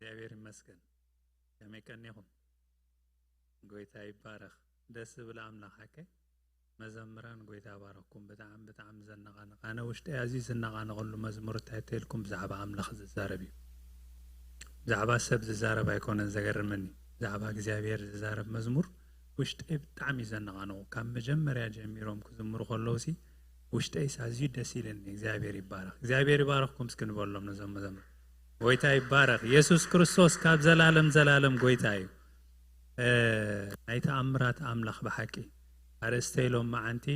እግዚኣብሔር ይመስገን። ከመይ ቀኒኹም? ጎይታ ይባረኽ። ደስ ዝብል ኣምላኽ ሓቀይ። መዘምራን ጎይታ ባረኽኩም። ብጣዕሚ ብጣዕሚ ዘነቓንቕ፣ ኣነ ውሽጠይ ኣዝዩ ዝነቓነቐሉ መዝሙር እንታይ ተልኩም ብዛዕባ ኣምላኽ ዝዛረብ እዩ። ብዛዕባ ሰብ ዝዛረብ ኣይኮነን ዘገርመኒ፣ ብዛዕባ እግዚኣብሔር ዝዛረብ መዝሙር ውሽጠይ ብጣዕሚ እዩ ዘነቓንቑ። ካብ መጀመርያ ጀሚሮም ክዝምሩ ከለውሲ ውሽጠይስ ኣዝዩ ደስ ኢለኒ። እግዚኣብሔር ይባረኽ። እግዚኣብሔር ይባረኽኩም እስኪ ንበሎም ነዞም መዘምር። ጎይታ ይባረኽ። ኢየሱስ ክርስቶስ ካብ ዘላለም ዘላለም ጎይታ እዩ። ናይ ተኣምራት ኣምላኽ ብሓቂ ኣርእስተይ ሎም መዓንቲ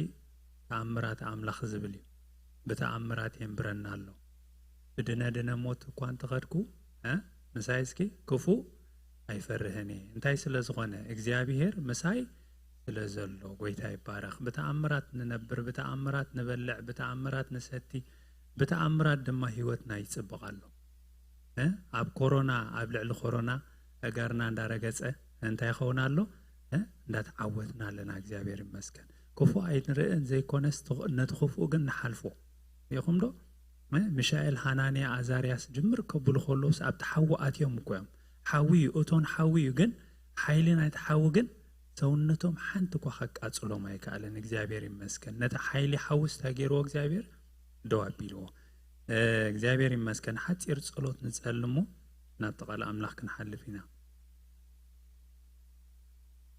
ተኣምራት ኣምላኽ ዝብል እዩ። ብተኣምራት የንብረና ኣሎ። ብድነ ድነ ሞት እኳ እንተኸድኩ ምሳይ እስኪ ክፉእ ኣይፈርህን እየ። እንታይ ስለ ዝኾነ እግዚኣብሔር ምሳይ ስለ ዘሎ። ጎይታ ይባረኽ። ብተኣምራት ንነብር፣ ብተኣምራት ንበልዕ፣ ብተኣምራት ንሰቲ፣ ብተኣምራት ድማ ህይወትና ይፅብቕ ኣሎ። ኣብ ኮሮና፣ ኣብ ልዕሊ ኮሮና እጋርና እንዳረገፀ እንታይ ይኸውን ኣሎ? እንዳተዓወትና ኣለና። እግዚኣብሔር ይመስገን። ክፉእ ኣይንርእን ዘይኮነስ ነቲ ክፉእ ግን ንሓልፎ። ይኹም ዶ? ሚሻኤል፣ ሃናንያ፣ ኣዛርያስ ጅምር ከብሉ ከለውስ ኣብቲ ሓዊ ኣትዮም እኮ እዮም። ሓዊ እዩ፣ እቶን ሓዊ እዩ። ግን ሓይሊ ናይቲ ሓዊ ግን ሰውነቶም ሓንቲ እኳ ከቃጽሎም ኣይከኣለን። እግዚኣብሔር ይመስገን። ነቲ ሓይሊ ሓዊ ስታ ገይርዎ እግዚኣብሔር ደው ኣቢልዎ። እግዚኣብሔር ይመስገን። ሓፂር ጸሎት ንጸልሞ ናብቲ ቃል ኣምላኽ ክንሓልፍ ኢና።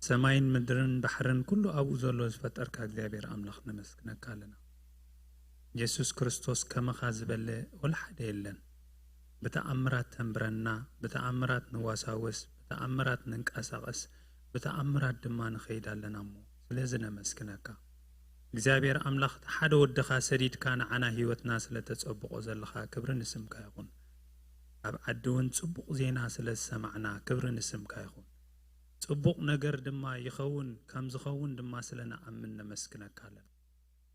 ሰማይን ምድርን ባሕርን ኩሉ ኣብኡ ዘሎ ዝፈጠርካ እግዚኣብሔር ኣምላኽ ነመስግነካ ኣለና። የሱስ ክርስቶስ ከመኻ ዝበለ ወላ ሓደ የለን። ብተኣምራት ተንብረና፣ ብተኣምራት ንዋሳወስ፣ ብተኣምራት ንንቀሳቐስ፣ ብተኣምራት ድማ ንኸይድ ኣለና እሞ ስለዚ ነመስግነካ። እግዚኣብሔር ኣምላኽ እቲ ሓደ ወድኻ ሰዲድካ ንዓና ህይወትና ስለ ተጸብቆ ዘለኻ ክብሪ ንስምካ ይኹን። ኣብ ዓዲ እውን ጽቡቕ ዜና ስለ ዝሰማዕና ክብሪ ንስምካ ይኹን። ጽቡቕ ነገር ድማ ይኸውን ከም ዝኸውን ድማ ስለ ንኣምን ነመስግነካ ኣለና።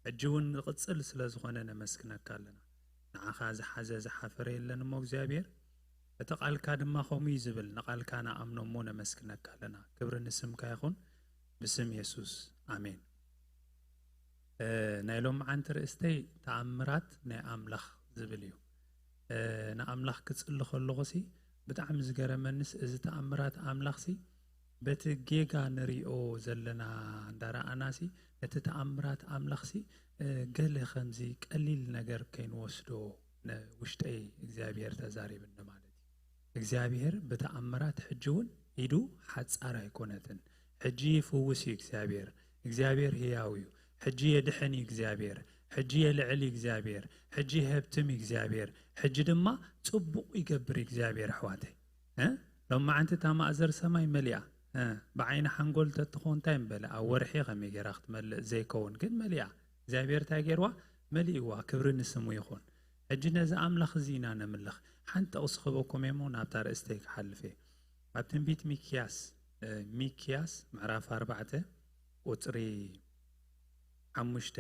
ሕጂ እውን ንቕጽል ስለ ዝኾነ ነመስግነካ ኣለና። ንዓኻ ዝሓዘ ዝሓፈረ የለን እሞ እግዚኣብሔር፣ እቲ ቃልካ ድማ ከምኡ እዩ ዝብል። ንቃልካ ንኣምኖ እሞ ነመስግነካ ኣለና። ክብሪ ንስምካ ይኹን ብስም የሱስ ኣሜን። ናይ ሎም መዓንቲ ርእስተይ ተኣምራት ናይ ኣምላኽ ዝብል እዩ። ንኣምላኽ ክጽሊ ከለኹ ሲ ብጣዕሚ ዝገረመንስ እዚ ተኣምራት ኣምላኽ ሲ በቲ ጌጋ ንሪኦ ዘለና እንዳረኣና ሲ ነቲ ተኣምራት ኣምላኽ ሲ ገለ ከምዚ ቀሊል ነገር ከይንወስዶ ውሽጠይ እግዚኣብሔር ተዛሪብኒ ማለት እዩ። እግዚኣብሔር ብተኣምራት ሕጂ እውን ኢዱ ሓጻር ኣይኮነትን። ሕጂ ይፍውስ እዩ እግዚኣብሔር። እግዚኣብሔር ህያው እዩ። ሕጂ የድሕን እዩ እግዚኣብሔር። ሕጂ የልዕል እዩ እግዚኣብሔር። ሕጂ ይሀብትም እዩ እግዚኣብሔር። ሕጂ ድማ ጽቡቕ ይገብር እዩ እግዚኣብሔር ኣሕዋተይ። እ? ሎም መዓንቲ እታ ማእዘር ሰማይ መሊኣ። እ፣ ብዓይኒ ሓንጎል ተትኾን እንታይ ምበለ? ኣብ ወርሒ ከመይ ገይራ ክትመልእ ዘይከውን ግን መሊኣ። እግዚኣብሔር እንታይ ገይርዋ? መሊእዋ። ክብሪ ንስሙ ይኹን። ሕጂ ነዚ ኣምላኽ እዚ ኢና ነምልኽ። ሓንቲ ጥቕሲ ክበኩም እሞ ናብታ ርእስተይ ክሓልፍ እየ። ኣብ ትንቢት ሚክያስ፣ እ፣ ሚክያስ ምዕራፍ ኣርባዕተ ቁጽሪ ሓሙሽተ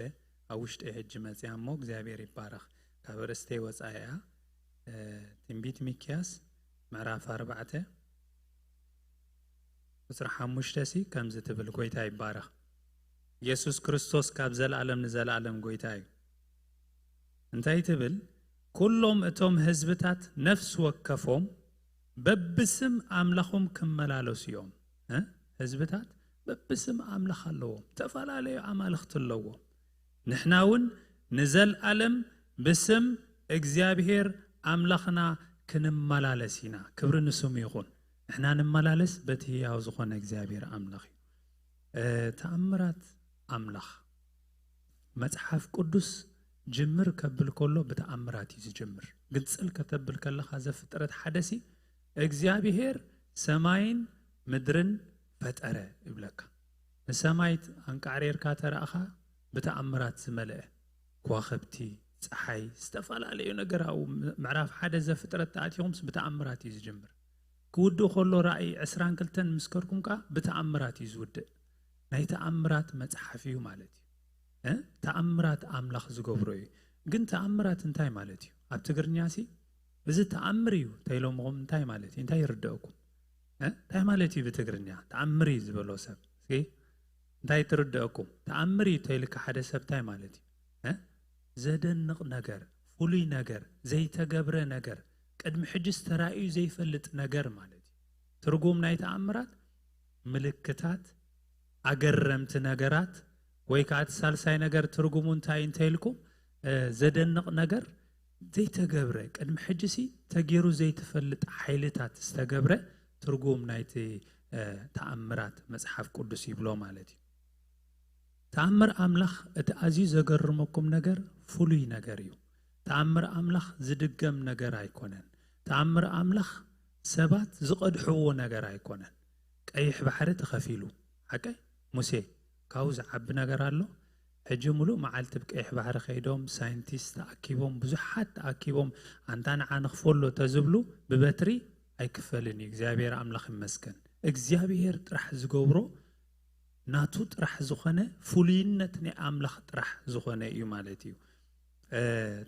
ኣብ ውሽጠይ ሕጂ መጽያ እሞ እግዚኣብሔር ይባረኽ። ካብ ርእስተይ ወጻኢ እያ። እ፣ ትንቢት ሚክያስ ምዕራፍ ኣርባዕተ ቁጽሪ ሓሙሽተ ሲ ከምዚ ትብል፣ ጎይታ ይባረኽ። የሱስ ክርስቶስ ካብ ዘለኣለም ንዘለኣለም ጎይታ እዩ። እንታይ ትብል? ኩሎም እቶም ህዝብታት ነፍሲ ወከፎም በብስም ኣምላኾም ክመላለሱ እዮም። እ? ህዝብታት በብስም ኣምላኽ ኣለዎም፣ ዝተፈላለዩ ኣማልኽቲ ኣለዎም። ንሕና እውን ንዘለኣለም ብስም እግዚኣብሔር ኣምላኽና ክንመላለስ ኢና። ክብሪ ንስሙ ይኹን። ንሕና ንመላለስ በቲ ህያው ዝኾነ እግዚኣብሔር ኣምላኽ እዩ። እ፣ ተኣምራት ኣምላኽ መጽሓፍ ቅዱስ ጅምር ከብል ከሎ ብተኣምራት እዩ ዝጅምር። ግንጽል ከተብል ከለኻ ዘፍጥረት ሓደሲ እግዚኣብሔር ሰማይን ምድርን ፈጠረ ይብለካ። ንሰማይ ኣንቃዕሪርካ ተራእኻ ብተኣምራት ዝመልአ፣ ከዋኽብቲ፣ ጸሓይ፣ ዝተፈላለዩ ነገር ኣብኡ ምዕራፍ ሓደ ዘፍጥረት ተኣቲኹምስ ብተኣምራት እዩ ዝጅምር። ክውድእ ከሎ ራእይ ዕስራን ክልተን ምስ ከድኩም ከኣ ብተኣምራት እዩ ዝውድእ። ናይ ተኣምራት መጽሓፍ እዩ ማለት እዩ። እ? ተኣምራት ኣምላኽ ዝገብሮ እዩ። ግን ተኣምራት እንታይ ማለት እዩ? ኣብ ትግርኛ ሲ እዚ ተኣምር እዩ ተይሎምኹም እንታይ ማለት እዩ? እንታይ ይርደአኩም? እ? እንታይ ማለት እዩ ብትግርኛ? ተኣምር እዩ ዝበሎ ሰብ። እስኪ እንታይ ትርደአኩም? ተኣምር እዩ ተይልካ ሓደ ሰብ እንታይ ማለት እዩ? እ? ዘደንቕ ነገር፣ ፍሉይ ነገር፣ ዘይተገብረ ነገር፣ ቅድሚ ሕጅስ ተራእዩ ዘይፈልጥ ነገር ማለት እዩ። ትርጉም ናይ ተኣምራት ምልክታት፣ ኣገረምቲ ነገራት፣ ወይ ከዓ እቲ ሳልሳይ ነገር ትርጉሙ እንታይ እንተኢልኩም፣ እ፣ ዘደንቕ ነገር ዘይተገብረ፣ ቅድሚ ሕጂ ሲ ተገይሩ ዘይትፈልጥ ሓይልታት ዝተገብረ ትርጉም ናይቲ፣ እ፣ ተኣምራት መጽሓፍ ቅዱስ ይብሎ ማለት እዩ። ተኣምር ኣምላኽ እቲ ኣዝዩ ዘገርመኩም ነገር ፍሉይ ነገር እዩ። ተኣምር ኣምላኽ ዝድገም ነገር ኣይኮነን። ተኣምር ኣምላኽ ሰባት ዝቐድሕዎ ነገር ኣይኮነን። ቀይሕ ባሕሪ ተኸፊሉ። ሓቀይ? ሙሴ፣ ካብኡ ዝዓቢ ነገር ኣሎ? ሕጂ ሙሉእ መዓልቲ ብቀይሕ ባሕሪ ከይዶም፣ ሳይንቲስት ተኣኪቦም፣ ብዙሓት ተኣኪቦም፣ ኣንታ ንዓ ንኽፈሎ ተዝብሉ ብበትሪ ኣይክፈልን እዩ። እግዚኣብሔር ኣምላኽ ይመስገን። እግዚኣብሔር ጥራሕ ዝገብሮ ናቱ ጥራሕ ዝኾነ ፍሉይነት ናይ ኣምላኽ ጥራሕ ዝኾነ እዩ ማለት እዩ። እ፣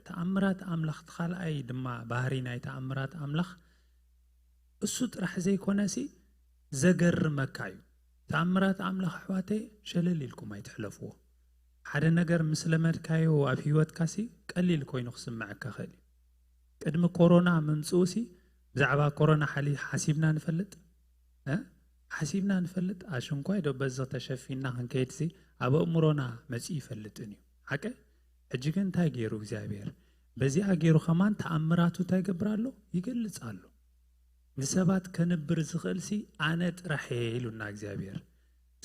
ተኣምራት ኣምላኽ፣ እቲ ካልኣይ ድማ ባህሪ ናይ ተኣምራት ኣምላኽ እሱ ጥራሕ ዘይኮነሲ ዘገርመካ እዩ። ተኣምራት ኣምላኽ ኣሕዋተይ ሸለል ኢልኩም ኣይትሕለፍዎ። ሓደ ነገር ምስ ለመድካዮ ኣብ ህይወትካሲ ቀሊል ኮይኑ ክስምዐካ ይኽእል እዩ። ቅድሚ ኮሮና ምምፅኡሲ ብዛዕባ ኮሮና ሓሊ-፣ ሓሲብና ንፈልጥ? እ? ሓሲብና ንፈልጥ? ኣሽንኳይ ዶ በዚ ተሸፊና ክንከይድሲ ኣብ ኣእምሮና መፂኡ ይፈልጥን እዩ። ሓቀ? ሕጂ ግን እንታይ ገይሩ እግዚኣብሔር? በዚኣ ገይሩ ከማን ተኣምራቱ እንታይ ይገብር ኣሎ? ይገልጽ ኣሎ። ንሰባት ከንብር ዝኽእልሲ ኣነ ጥራሕ እየ ኢሉና እግዚኣብሔር።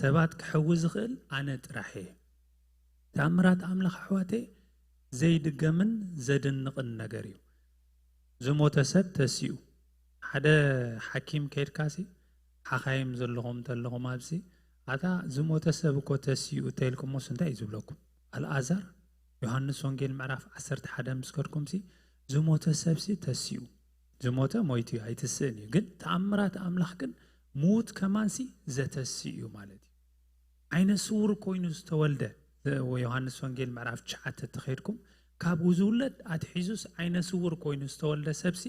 ሰባት ክሕዊ ዝኽእል ኣነ ጥራሕ እየ። ተኣምራት ኣምላኽ ኣሕዋተይ ዘይድገምን ዘድንቕን ነገር እዩ። ዝሞተ ሰብ ተሲኡ። ሓደ ሓኪም ከይድካሲ፣ ሓኻይም ዘለኹም እንተለኹም ኣብዚ፣ ኣታ ዝሞተ ሰብ እኮ ተሲኡ እንተኢልኩሞስ እንታይ እዩ ዝብለኩም? ኣልኣዛር፣ ዮሃንስ ወንጌል ምዕራፍ ዓሰርተ ሓደ ምስ ከድኩምሲ፣ ዝሞተ ሰብሲ ተሲኡ። ዝሞተ ሞይቱ እዩ፣ ኣይትስእን እዩ። ግን ተኣምራት ኣምላኽ ግን ምዉት ከማንሲ ዘተሲ እዩ ማለት እዩ። ዓይነ ስውር ኮይኑ ዝተወልደ፣ ዮሃንስ ወንጌል ምዕራፍ ትሽዓተ ተኸይድኩም፣ ካብኡ ዝውለድ ኣትሒዙስ ዓይነ ስውር ኮይኑ ዝተወልደ ሰብሲ፣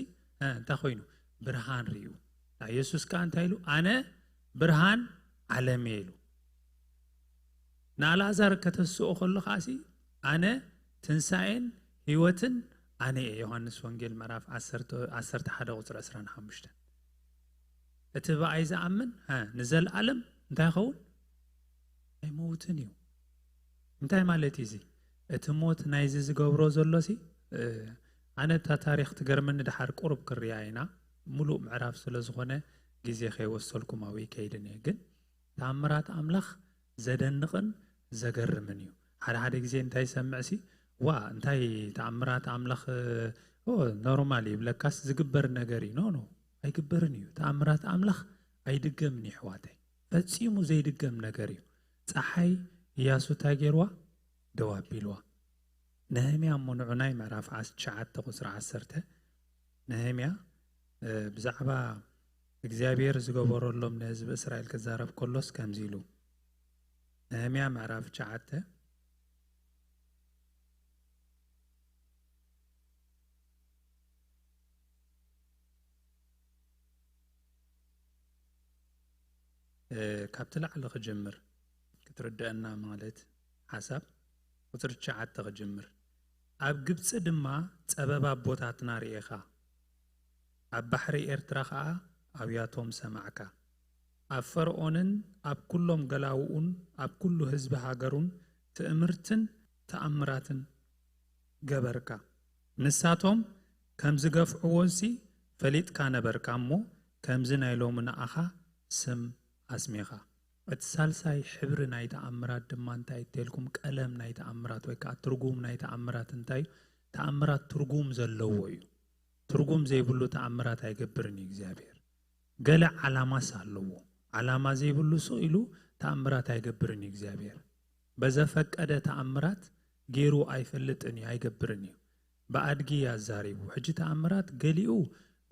እ፣ እንታይ ኮይኑ? ብርሃን ርእዩ። ንታ የሱስ ከኣ እንታይ ኢሉ? ኣነ ብርሃን ዓለም እየ ኢሉ። ንኣልኣዛር ከተስኦ ከሎ ከኣሲ፣ ኣነ ትንሳኤን ህይወትን ኣነ እየ። ዮሃንስ ወንጌል ምዕራፍ ዓሰርተ፣ ዓሰርተ ሓደ ቁጽሪ ዕስራን ሓሙሽተን። እቲ ብኣይ ዝኣምን፣ እ፣ ንዘለኣለም እንታይ ይኸውን? ኣይመውትን እዩ። እንታይ ማለት እዩ እዚ? እቲ ሞት ናይዚ ዝገብሮ ዘሎሲ፣ እ፣ ኣነ እታ ታሪኽ ትገርመኒ፣ ደሓር ቁሩብ ክርያ ኢና፣ ምሉእ ምዕራፍ ስለ ዝኾነ ግዜ ከይወሰልኩም ኣብኡ ይከይድን እየ። ግን ተኣምራት ኣምላኽ ዘደንቕን ዘገርምን እዩ። ሓደ ሓደ ግዜ እንታይ ይሰምዕሲ፣ ዋ፣ እንታይ ተኣምራት ኣምላኽ፣ ኦ፣ ኖርማል እዩ ብለካስ ዝግበር ነገር እዩ። ኖ፣ ኖ፣ ኣይግበርን እዩ። ተኣምራት ኣምላኽ ኣይድገምን እዩ፣ ኣሕዋተይ። ፈጺሙ ዘይድገም ነገር እዩ። ጸሓይ እያሱ እንታይ ገይርዋ? ደው ኣቢልዋ። ነህምያ እሞ ንዑናይ ምዕራፍ ዓስ-፣ ትሽዓተ ቁጽሪ ዓሰርተ። ነህምያ፣ እ፣ ብዛዕባ እግዚኣብሔር ዝገበረሎም ንህዝቢ እስራኤል ክዛረብ ከሎስ ከምዚ ኢሉ። ነህምያ ምዕራፍ ትሽዓተ፣ እ፣ ካብቲ ላዕሊ ክጅምር ክትርድአና ማለት ሓሳብ ቁጽሪ ትሽዓተ ክጅምር። ኣብ ግብጺ ድማ ጸበብ ኣቦታትና ርኤኻ፣ ኣብ ባሕሪ ኤርትራ ኸኣ ኣብያቶም ሰማዕካ። ኣብ ፈርዖንን ኣብ ኩሎም ገላውኡን ኣብ ኩሉ ህዝቢ ሃገሩን ትእምርትን ተኣምራትን ገበርካ። ንሳቶም ከም ዝገፍዕዎሲ ፈሊጥካ ነበርካ እሞ፣ ከምዚ ናይ ሎሚ ንኣኻ ስም ኣስሚኻ። እቲ ሳልሳይ ሕብሪ ናይ ተኣምራት ድማ እንታይ እተልኩም፣ ቀለም ናይ ተኣምራት ወይ ከዓ ትርጉም ናይ ተኣምራት እንታይ እዩ? ተኣምራት ትርጉም ዘለዎ እዩ። ትርጉም ዘይብሉ ተኣምራት ኣይገብርን እዩ እግዚኣብሔር። ገለ ዓላማስ ኣለዎ። ዓላማ ዘይብሉ ስቕ ኢሉ ተኣምራት ኣይገብርን እዩ እግዚኣብሔር። በዘፈቀደ ተኣምራት ገይሩ ኣይፈልጥን እዩ፣ ኣይገብርን እዩ። ብኣድጊ ኣዛሪቡ። ሕጂ ተኣምራት ገሊኡ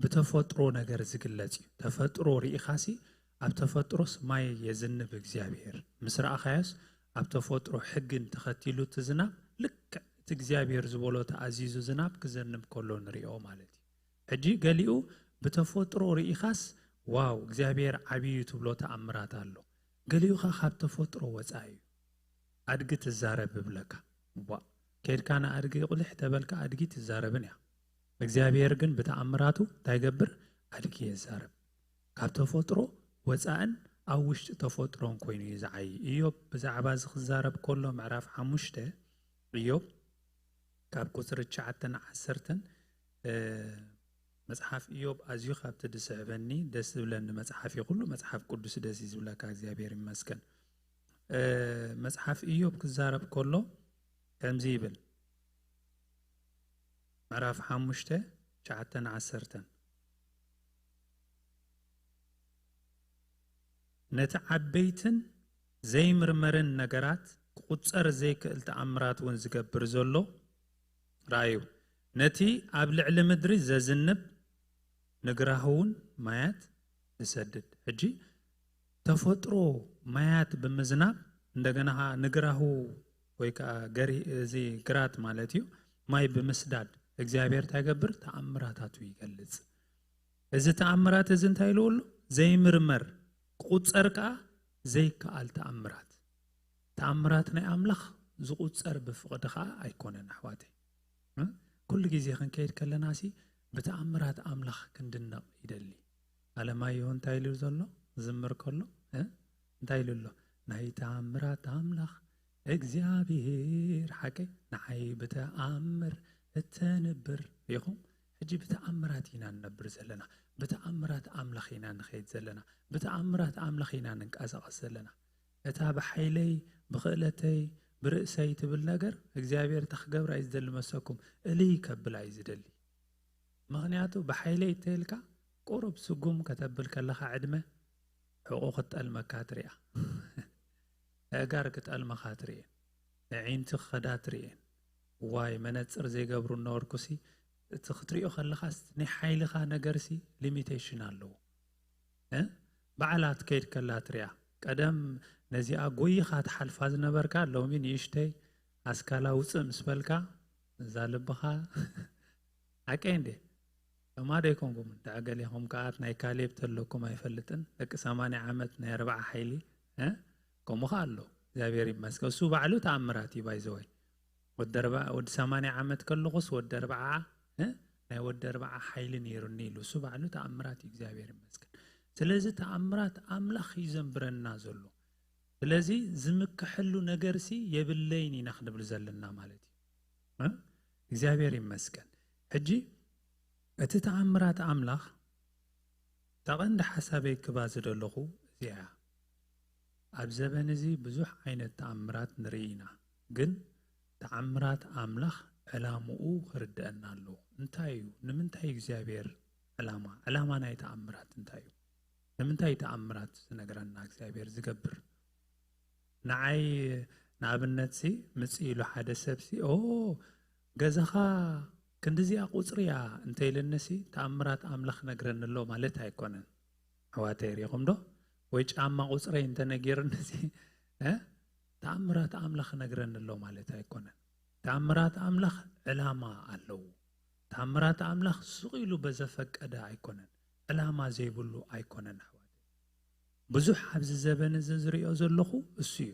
ብተፈጥሮ ነገር ዝግለጽ እዩ። ተፈጥሮ ርኢኻሲ፣ ኣብ ተፈጥሮስ ማይ የዝንብ እግዚኣብሔር። ምስ ረኣኻዮስ፣ ኣብ ተፈጥሮ ሕግን ተኸቲሉ እቲ ዝናብ ልክዕ እቲ እግዚኣብሔር ዝበሎ ተኣዚዙ ዝናብ ክዘንብ ከሎ ንሪኦ ማለት እዩ። ሕጂ ገሊኡ ብተፈጥሮ ርኢኻስ፣ ዋው እግዚኣብሔር ዓብዪ እዩ ትብሎ ተኣምራት ኣሎ። ገሊኡ ኸ ካብ ተፈጥሮ ወጻኢ እዩ። ኣድጊ ትዛረብ እብለካ። ዋእ፣ ከይድካ ንኣድጊ ቁሊሕ ተበልካ ኣድጊ ትዛረብን እያ። እግዚኣብሔር ግን ብተኣምራቱ እንታይ ይገብር? ኣድጊ የዛርብ። ካብ ተፈጥሮ ወፃእን ኣብ ውሽጢ ተፈጥሮን ኮይኑ እዩ ዝዓይ። ኢዮብ ብዛዕባ እዚ ክዛረብ ከሎ ምዕራፍ ሓሙሽተ ኢዮብ ካብ ቁፅሪ ትሽዓተን ዓሰርተን፣ እ፣ መጽሓፍ ኢዮብ ኣዝዩ ካብቲ ዝስዕበኒ ደስ ዝብለኒ መጽሓፍ እዩ። ኩሉ መጽሓፍ ቅዱስ ደስ እዩ ዝብለካ፣ እግዚኣብሔር ይመስገን። እ፣ መጽሓፍ ኢዮብ ክዛረብ ከሎ ከምዚ ይብል፣ ምዕራፍ ሓሙሽተ ትሽዓተን ዓሰርተን፣ ነቲ ዓበይትን ዘይምርመርን ነገራት ክቑጸር ዘይክእል ተኣምራት እውን ዝገብር ዘሎ ረኣዩ። ነቲ ኣብ ልዕሊ ምድሪ ዘዝንብ ንግራሁ እውን ማያት ዝሰድድ። ሕጂ ተፈጥሮ ማያት ብምዝናብ፣ እንደገና ኸዓ ንግራሁ ወይ ከዓ ገሪ-፣ እዚ ግራት ማለት እዩ፣ ማይ ብምስዳድ እግዚኣብሔር እንታይ ይገብር? ተኣምራታቱ ይገልጽ። እዚ ተኣምራት እዚ እንታይ ኢሉ ኣሎ? ዘይምርመር፣ ክቑጸር ከዓ ዘይከኣል ተኣምራት። ተኣምራት ናይ ኣምላኽ ዝቑጸር ብፍቕዲ ከዓ ኣይኮነን ኣሕዋተይ። እ? ኩሉ ግዜ ክንከይድ ከለና ሲ ብተኣምራት ኣምላኽ ክንድነቕ ይደሊ። ኣለማየሁ እንታይ ኢሉ ዘሎ? ዝምር ከሎ፣ እ? እንታይ ኢሉ ኣሎ? ናይ ተኣምራት ኣምላኽ እግዚኣብሔር ሓቀይ ንዓይ ብተኣምር እተንብር። ሪኢኹም? ሕጂ ብተኣምራት ኢና ንነብር ዘለና። ብተኣምራት ኣምላኽ ኢና ንኸይድ ዘለና። ብተኣምራት ኣምላኽ ኢና ንንቀሳቐስ ዘለና። እታ ብሓይለይ፣ ብኽእለተይ፣ ብርእሰይ ትብል ነገር እግዚኣብሔር እታ ክገብራ እዩ ዝደሊ መሰኩም። እልይ ከብላ እዩ ዝደሊ። ምኽንያቱ ብሓይለይ እተይልካ ቁሩብ ስጉም ከተብል ከለኻ ዕድመ ሕቖ ክትጠልመካ ትሪኣ። ኣእጋር ክጠልመኻ ትሪኤን። ኣዒንቲ ክኸዳ ትሪኤን። ዋይ መነጽር ዘይገብሩ እናወርኩሲ እቲ ክትሪኦ ከለኻስ ናይ ሓይልኻ ነገርሲ ሊሚቴሽን ኣለዎ። እ? ባዕላ ትከይድ ከላ ትሪኣ። ቀደም ነዚኣ ጎይኻ ትሓልፋ ዝነበርካ ሎሚ ንእሽተይ ኣስካላ ውፅእ ምስ በልካ እዛ ልብኻ ሓቀይ እንዴ? እማ ደይኮንኩም እንዳ ገሌኹም ከኣ ናይ ካሌብ ተለኩም ኣይፈልጥን። ደቂ ሰማንያ ዓመት ናይ ኣርብዓ ሓይሊ፣ እ? ከምኡ ኸኣ ኣሎ። እግዚኣብሔር ይመስገን። እሱ ባዕሉ ተኣምራት እዩ ባይዘወይ። ወዲ ኣርባ-፣ ወዲ ሰማንያ ዓመት ከለኹስ ወዲ ኣርብዓ፣ እ? ናይ ወዲ ኣርብዓ ሓይሊ ነይሩኒ ኢሉ። እሱ ባዕሉ ተኣምራት እዩ፣ እግዚኣብሔር ይመስገን። ስለዚ ተኣምራት ኣምላኽ እዩ ዘንብረና ዘሎ። ስለዚ ዝምክሐሉ ነገርሲ የብለይን ኢና ክንብል ዘለና ማለት እዩ። እ? እግዚኣብሔር ይመስገን። ሕጂ እቲ ተኣምራት ኣምላኽ እታ ቀንዲ ሓሳበይ ክባ ዝደለኹ እዚኣ እያ። ኣብ ዘበን እዚ ብዙሕ ዓይነት ተኣምራት ንርኢ ኢና፣ ግን ተኣምራት ኣምላኽ ዕላምኡ ክርድአና ኣለዎ። እንታይ እዩ? ንምንታይ እዩ እግዚኣብሔር ዕላማ? ዕላማ ናይ ተኣምራት እንታይ እዩ? ንምንታይ እዩ ተኣምራት ዝነግረና እግዚኣብሔር ዝገብር? ንዓይ ንኣብነትሲ ምጽእ ኢሉ ሓደ ሰብሲ፣ "ኦ፣ ገዛኻ ክንድዚኣ ቁጽሪ እያ" እንተኢልንሲ፣ ተኣምራት ኣምላኽ ነግረኒ ኣሎ ማለት ኣይኮነን። ኣሕዋተይ፣ ርኢኹም ዶ? ወይ ጫማ ቁጽረይ እንተነጊርንሲ፣ እ? ተኣምራት ኣምላኽ ነግረኒ ኣሎ ማለት ኣይኮነን። ተኣምራት ኣምላኽ ዕላማ ኣለዎ። ተኣምራት ኣምላኽ ስቕ ኢሉ በዘፈቀደ ኣይኮነን። ዕላማ ዘይብሉ ኣይኮነን ኣሕዋተይ። ብዙሕ ኣብዚ ዘበን እዚ ዝሪኦ ዘለኹ እሱ እዩ።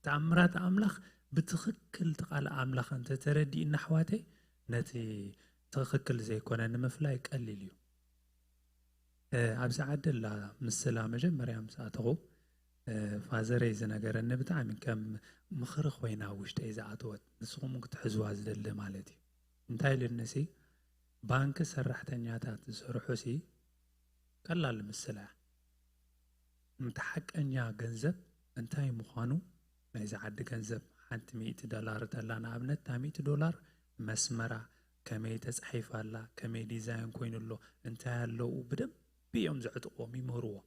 ተኣምራት ኣምላኽ ብትኽክል እቲ ቃል ኣምላኽ እንተተረዲእና ኣሕዋተይ፣ ነቲ ትኽክል ዘይኮነ ንምፍላይ ቀሊል እዩ። እ፣ ኣብዚ ዓዲ ኣላ ምስላ መጀመርያ ምስ ኣተኹ፣ እ፣ ፋዘረይ ዝነገረኒ ብጣዕሚ ከም ምኽሪ ኮይና ኣብ ውሽጠይ ዝኣተወት፣ ንስኹም እውን ክትሕዝዋ ዝደሊ ማለት እዩ። እንታይ ኢሉኒሲ፣ ባንኪ ሰራሕተኛታት ዝሰርሑሲ ቀላል ምስላ እያ። እቲ ሓቀኛ ገንዘብ እንታይ ምዃኑ ናይዚ ዓዲ ገንዘብ ሓንቲ ሚእቲ ዶላር ተላ ንኣብነት፣ እታ ሚእቲ ዶላር መስመራ ከመይ ተጻሒፋ ኣላ፣ ከመይ ዲዛይን ኮይኑ ኣሎ፣ እንታይ ኣለዉ ብደንቢ እዮም ዘዕጥቕዎም፣ ይምህርዎም።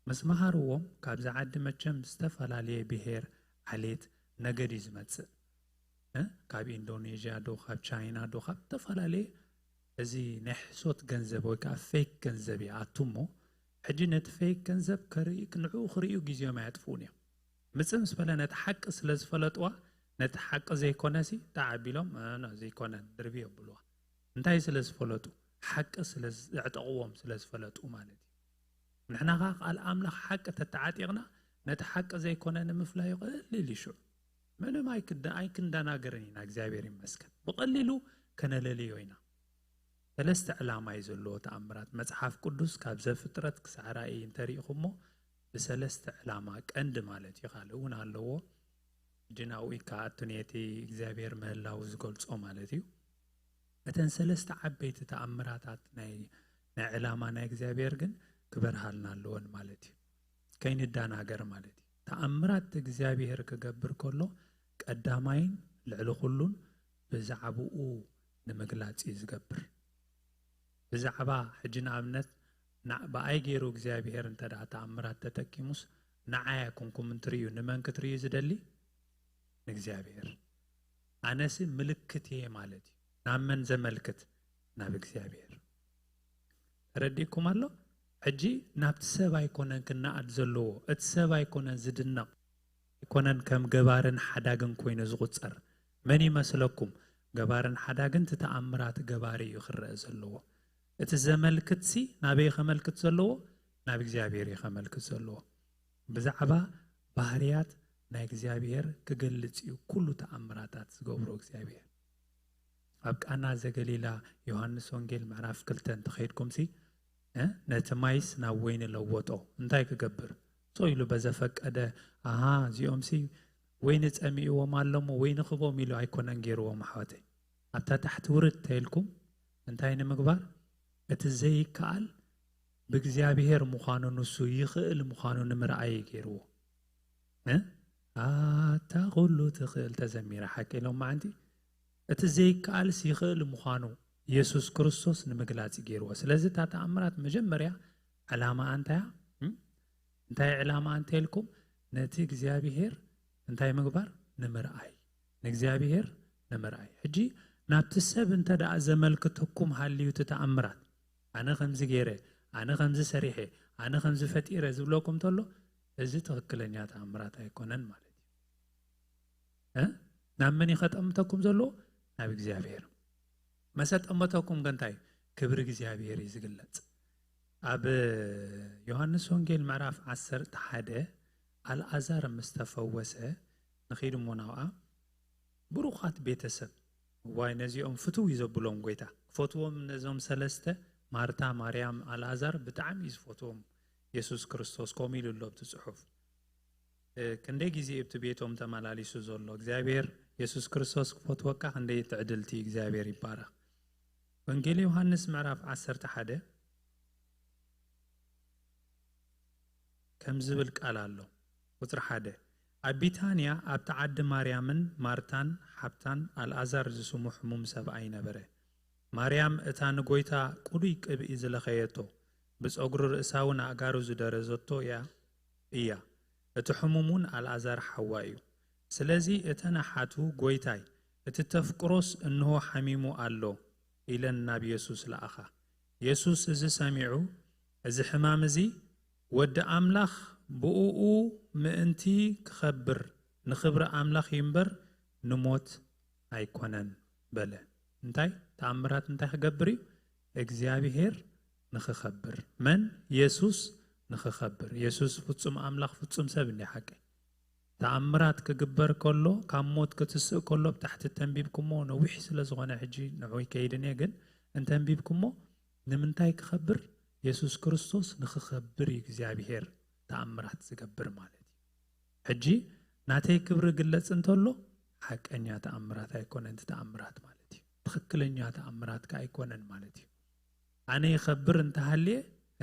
ምስ መሃርዎም ካብዚ ዓዲ መቸም ዝተፈላለየ ብሄር፣ ዓሌት፣ ነገድ እዩ ዝመጽእ። እ? ካብ ኢንዶኔዥያ ዶ፣ ካብ ቻይና ዶ፣ ካብ ዝተፈላለየ እዚ ናይ ሕሶት ገንዘብ ወይ ከዓ ፌክ ገንዘብ ይኣቱ እሞ፣ ሕጂ ነቲ ፌክ ገንዘብ ከርኢ-፣ ንዕኡ ክርእዩ ግዜኦም ኣየጥፍኡን እዮም። ምጽእ ምስ በለ ነቲ ሓቂ ስለ ዝፈለጥዋ፣ ነቲ ሓቂ ዘይኮነሲ ጣዕ ኣቢሎም፣ "እ፣ ኖ፣ ዘይኮነን፣ ድርቢ" የብልዋ። እንታይ ስለ ዝፈለጡ? ሓቂ ስለ ዘዕጠቕዎም ስለ ዝፈለጡ ማለት እዩ። ንሕና ኸዓ ቃል ኣምላኽ ሓቂ ተተዓጢቕና፣ ነቲ ሓቂ ዘይኮነ ንምፍላዩ ቀሊል እዩ ሽዑ። ምንም ኣይክዳ-፣ ኣይክንደናገርን ኢና፣ እግዚኣብሔር ይመስገን። ብቐሊሉ ከነለልዮ ኢና። ሰለስተ ዕላማ እዩ ዘለዎ ተኣምራት። መጽሓፍ ቅዱስ ካብ ዘፍጥረት ክሳዕ ራእይ እንተሪኢኹሞ ብሰለስተ ዕላማ ቀንዲ ማለት እዩ። ካልእ እውን ኣለዎ። ሕጂ ናብኡ ይከኣቱ ነቲ እግዚኣብሔር ምህላው ዝገልጾ ማለት እዩ። እተን ሰለስተ ዓበይቲ ተኣምራታት ናይ ናይ ዕላማ ናይ እግዚኣብሔር ግን ክበርሃልና ኣለወን ማለት እዩ። ከይንዳናገር ማለት እዩ። ተኣምራት እግዚኣብሔር ክገብር ከሎ ቀዳማይን ልዕሊ ኩሉን ብዛዕባኡ ንምግላጽ እዩ ዝገብር። ብዛዕባ ሕጂ ንኣብነት ና- ብኣይ ገይሩ እግዚኣብሔር እንተ ደኣ ተኣምራት ተጠቂሙስ ንዓይ ኣይኮንኩም እንትርእዩ ንመን ክትርእዩ ዝደሊ? ንእግዚኣብሔር። ኣነሲ ምልክት እየ ማለት እዩ። ናብ መን ዘመልክት? ናብ እግዚኣብሔር። ተረዲእኩም ኣሎ? ሕጂ ናብቲ ሰብ ኣይኮነን ክነኣድ ዘለዎ። እቲ ሰብ ኣይኮነን ዝድነቕ። ኣይኮነን ከም ገባርን ሓዳግን ኮይኑ ዝቑጸር። መን ይመስለኩም? ገባርን ሓዳግን እቲ ተኣምራት ገባሪ እዩ ክረአ ዘለዎ። እቲ ዘመልክትሲ ናበይ ከመልክት ዘለዎ? ናብ እግዚኣብሔር እዩ ከመልክት ዘለዎ። ብዛዕባ ባህርያት ናይ እግዚኣብሔር ክገልጽ እዩ ኩሉ ተኣምራታት ዝገብሮ እግዚኣብሔር። ኣብ ቃና ዘገሊላ ዮሃንስ ወንጌል ምዕራፍ ክልተ እንተኸይድኩምሲ፣ እ፣ ነቲ ማይስ ናብ ወይኒ ለወጦ። እንታይ ክገብር? ሶ ኢሉ በዘፈቀደ፣ ኣሃ፣ እዚኦምሲ ወይኒ ጸሚእዎም ኣሎ እሞ ወይኒ ክቦም ኢሉ ኣይኮነን ገይርዎም ኣሕዋተይ። ኣብታ ታሕቲ ውርድ ተይልኩም እንታይ ንምግባር? እቲ ዘይከኣል ብእግዚኣብሔር ምዃኑ ንሱ ይኽእል ምዃኑ ንምርኣይ እዩ ገይርዎ። እ? ኣታ ኩሉ ትኽእል ተዘሚራ ሓቂ ኢሎም መዓንቲ። እቲ ዘይከኣልስ ይኽእል ምዃኑ የሱስ ክርስቶስ ንምግላጽ እዩ ገይርዎ። ስለዚ እታ ተኣምራት መጀመርያ ዕላማ ኣንታያ? እም? እንታይ ዕላማ ኣንተ ኢልኩም? ነቲ እግዚኣብሔር እንታይ ምግባር? ንምርኣይ። ንእግዚኣብሔር ንምርኣይ። ሕጂ ናብቲ ሰብ እንተ ደኣ ዘመልክተኩም ሃልዩ እቲ ተኣምራት፣ ኣነ ከምዚ ገይረ፣ ኣነ ከምዚ ሰሪሐ፣ ኣነ ከምዚ ፈጢረ ዝብለኩም እንተሎ፣ እዚ ትኽክለኛ ተኣምራት ኣይኮነን ማለት እዩ። እ? ናብ መን እዩ ከጠምተኩም ዘለዎ? ናብ እግዚኣብሔር። መሰ ጠመተኩም ከ እንታይ? ክብሪ እግዚኣብሔር እዩ ዝግለጽ። ኣብ ዮሃንስ ወንጌል ምዕራፍ ዓሰርተ ሓደ ኣልኣዛር ምስ ተፈወሰ ንኺድ እሞ ናብኣ ብሩኻት ቤተሰብ። እዋይ ነዚኦም ፍትው እዩ ዘብሎም ጎይታ። ክፈትዎም ነዞም ሰለስተ ማርታ፣ ማርያም፣ ኣልኣዛር ብጣዕሚ እዩ ዝፈትዎም የሱስ ክርስቶስ። ከምኡ ኢሉ ኣሎ ኣብቲ ጽሑፍ። እ፣ ክንደይ ግዜ ኣብቲ ቤቶም ተመላሊሱ ዘሎ። እግዚኣብሔር የሱስ ክርስቶስ ክፈትወካ ክንደይ ትዕድልቲ። እግዚኣብሔር ይባረኽ። ወንጌል ዮሃንስ ምዕራፍ ዓሰርተ ሓደ ከም ዝብል ቃል ኣሎ። ቁጽሪ ሓደ፣ ኣብ ቢታንያ ኣብቲ ዓዲ ማርያምን ማርታን ሓብታን ኣልኣዛር ዝስሙ ሕሙም ሰብኣይ ነበረ። ማርያም እታ ንጎይታ ቅዱይ ቅብኢ ዝለኸየቶ፣ ብጸጉሪ ርእሳ እውን ኣእጋሩ ዝደረዘቶ እያ፣ እያ። እቲ ሕሙም እውን ኣልኣዛር ሓዋ እዩ። ስለዚ እተን ኣሓቱ፣ ጎይታይ፣ እቲ ተፍቅሮስ እንሆ ሓሚሙ ኣሎ፣ ኢለን ናብ የሱስ ለኣኻ። የሱስ እዚ ሰሚዑ፣ እዚ ሕማም እዚ ወዲ ኣምላኽ ብእኡ ምእንቲ ክኸብር፣ ንኽብሪ ኣምላኽ እዩ እምበር ንሞት ኣይኮነን፣ በለ። እንታይ? ተኣምራት እንታይ ክገብር እዩ? እግዚኣብሔር ንኽኸብር። መን? የሱስ ንኽኸብር። የሱስ ፍጹም ኣምላኽ ፍጹም ሰብ እንዲ ሓቂ። ተኣምራት ክግበር ከሎ፣ ካብ ሞት ክትስእ ከሎ፣ ብታሕቲ ተንቢብኩሞ፣ ነዊሕ ስለ ዝኾነ ሕጂ ንዑ ይከይድን እየ፣ ግን እንተንቢብኩሞ፣ ንምንታይ ክኸብር? የሱስ ክርስቶስ ንኽኸብር እዩ እግዚኣብሔር ተኣምራት ዝገብር ማለት እዩ። ሕጂ ናተይ ክብሪ ግለጽ እንተሎ፣ ሓቀኛ ተኣምራት ኣይኮነን እቲ ተኣምራት ማለት እዩ። ትኽክለኛ ተኣምራት ከ ኣይኮነን ማለት እዩ። ኣነ ይኸብር እንተሃልየ፣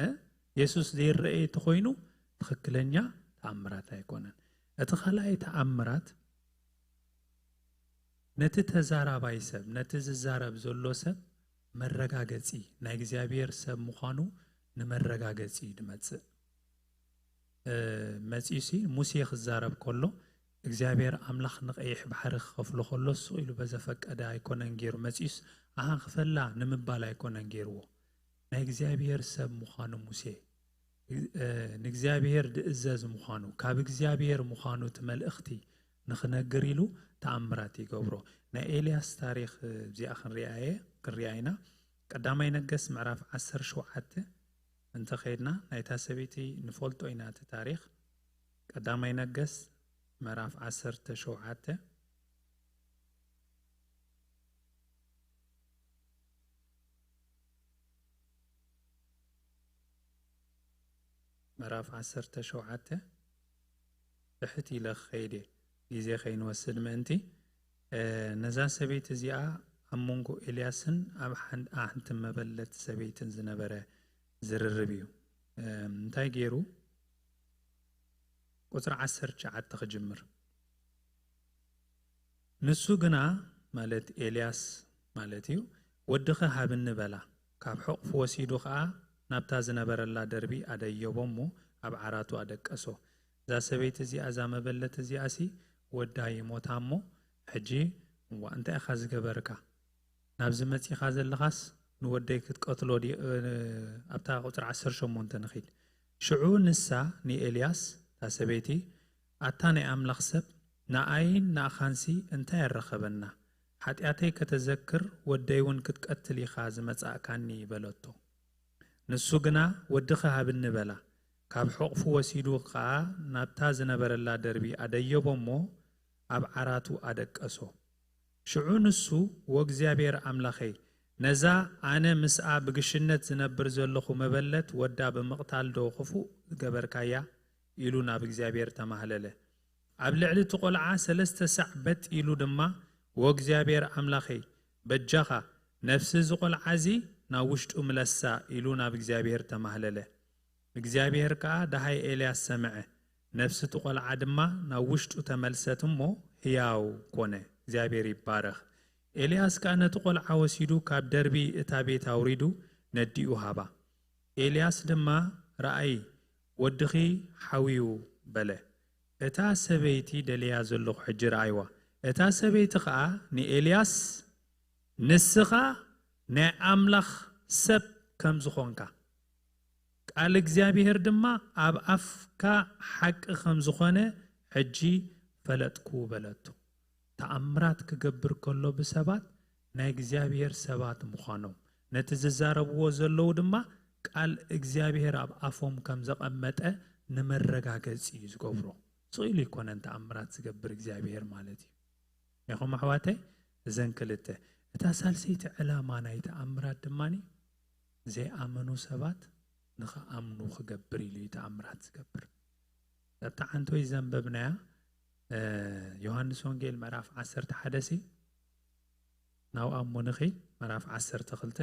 እ፣ የሱስ ዘይረኣየ እንተኾይኑ፣ ትኽክለኛ ተኣምራት ኣይኮነን። እቲ ካልኣይ ተኣምራት፣ ነቲ ተዛራባይ ሰብ፣ ነቲ ዝዛረብ ዘሎ ሰብ መረጋገጺ፣ ናይ እግዚኣብሔር ሰብ ምዃኑ ንመረጋገጺ እዩ ዝመጽእ። እ፣ መጺኡሲ ሙሴ ክዛረብ ከሎ፣ እግዚኣብሔር ኣምላኽ ንቐይሕ ባሕሪ ክኸፍሎ ከሎ፣ ስቕ ኢሉ በዘፈቀደ ኣይኮነን ገይሩ መጺኡስ፣ ኣሃ፣ ክፈላ ንምባል ኣይኮነን ገይርዎ። ናይ እግዚኣብሔር ሰብ ምዃኑ ሙሴ፣ እ፣ ንእግዚኣብሔር ዝእዘዝ ምዃኑ፣ ካብ እግዚኣብሔር ምዃኑ እቲ መልእኽቲ ንኽነግር ኢሉ ተኣምራት ይገብሮ። ናይ ኤልያስ ታሪኽ፣ እ፣ እዚኣ ክንሪኣ እየ፣ ክንሪኣ ኢና። ቀዳማይ ነገስት ምዕራፍ ዓሰርተ ሸውዓተ እንተ ኸይድና፣ ናይታ ሰበይቲ ንፈልጦ ኢና እቲ ታሪኽ። ቀዳማይ ነገስት ምዕራፍ ዓሰርተ ሸውዓተ። ምዕራፍ ዓሰርተ ሸውዓተ ትሕት ኢለ ክኸይድ እየ፣ ግዜ ከይንወስድ ምእንቲ። ነዛ ሰበይቲ እዚኣ ኣብ መንጎ ኤልያስን ኣብ ሓንቲ መበለት ሰበይትን ዝነበረ ዝርርብ እዩ። እንታይ ገይሩ? ቁፅሪ ዓሰርተ ትሽዓተ ክጅምር። ንሱ ግና፣ ማለት ኤልያስ ማለት እዩ፣ ወድኸ ሃብኒ በላ። ካብ ሕቑፉ ወሲዱ ኸኣ ናብታ ዝነበረላ ደርቢ ኣደየቦ እሞ ኣብ ዓራቱ ኣደቀሶ። እዛ ሰበይቲ እዚኣ፣ እዛ መበለት እዚኣሲ ወዳ ይሞታ እሞ፣ ሕጂ እዋ እንታይ ኢኻ ዝገበርካ? ናብዚ መጺኻ ዘለኻስ ንወደይ ክትቀትሎ ድዩ? ኣብታ ቁጽሪ ዓሰርተ ሸሞንተ ንኺድ። ሽዑ ንሳ ንኤልያስ፣ እታ ሰበይቲ፣ ኣታ ናይ ኣምላኽ ሰብ፣ ንኣይን ንኣኻንሲ እንታይ ኣረኸበና? ሓጢኣተይ ከተዘክር ወደይ እውን ክትቀትል ኢኻ ዝመጻእካኒ በለቶ። ንሱ ግና ወድኺ ሃብኒ በላ። ካብ ሕቕፉ ወሲዱ ኸኣ ናብታ ዝነበረላ ደርቢ ኣደየቦ እሞ ኣብ ዓራቱ ኣደቀሶ። ሽዑ ንሱ፣ ወእግዚኣብሔር ኣምላኸይ፣ ነዛ ኣነ ምስኣ ብግሽነት ዝነብር ዘለኹ መበለት ወዳ ብምቕታል ዶ ክፉእ ዝገበርካያ? ኢሉ ናብ እግዚኣብሔር ተማህለለ። ኣብ ልዕሊ እቲ ቈልዓ ሰለስተ ሳዕ በጥ ኢሉ ድማ፣ ወእግዚኣብሔር ኣምላኸይ፣ በጃኻ፣ ነፍሲ እዚ ቈልዓ እዚ ናብ ውሽጡ ምለሳ፣ ኢሉ ናብ እግዚኣብሔር ተማህለለ። እግዚኣብሔር ከኣ ደሃይ ኤልያስ ሰምዐ። ነፍሲ እቲ ቈልዓ ድማ ናብ ውሽጡ ተመልሰት እሞ ህያው ኰነ። እግዚኣብሔር ይባረኽ። ኤልያስ ከኣ ነቲ ቈልዓ ወሲዱ ካብ ደርቢ እታ ቤት ኣውሪዱ ነዲኡ ሃባ። ኤልያስ ድማ፣ ረኣዪ፣ ወድኺ ሓውዩ፣ በለ። እታ ሰበይቲ ደልያ ዘለኹ ሕጂ ረኣይዋ። እታ ሰበይቲ ኸኣ ንኤልያስ፣ ንስኻ ናይ ኣምላኽ ሰብ ከም ዝኾንካ፣ ቃል እግዚኣብሔር ድማ ኣብ ኣፍካ ሓቂ ከም ዝኾነ ሕጂ ፈለጥኩ በለቶ። ተኣምራት ክገብር ከሎ ብሰባት ናይ እግዚኣብሔር ሰባት ምዃኖም፣ ነቲ ዝዛረብዎ ዘለዉ ድማ ቃል እግዚኣብሔር ኣብ ኣፎም ከም ዘቐመጠ ንመረጋገጺ እዩ ዝገብሮ። ስቕ ኢሉ ኣይኮነን ተኣምራት ዝገብር እግዚኣብሔር ማለት እዩ። ኢኹም ኣሕዋተይ፣ እዘን ክልተ። እታ ሳልሰይቲ ዕላማ ናይ ተኣምራት ድማ ዘይኣመኑ ሰባት ንኽኣምኑ ክገብር ኢሉ እዩ ተኣምራት ዝገብር። እታ ሓንቲ ወይ ዘንበብናያ፣ እ፣ ዮሃንስ ወንጌል ምዕራፍ ዓሰርተ ሓደ ሲ፣ ናብኣ እሞ ንኺድ፣ ምዕራፍ ዓሰርተ ክልተ።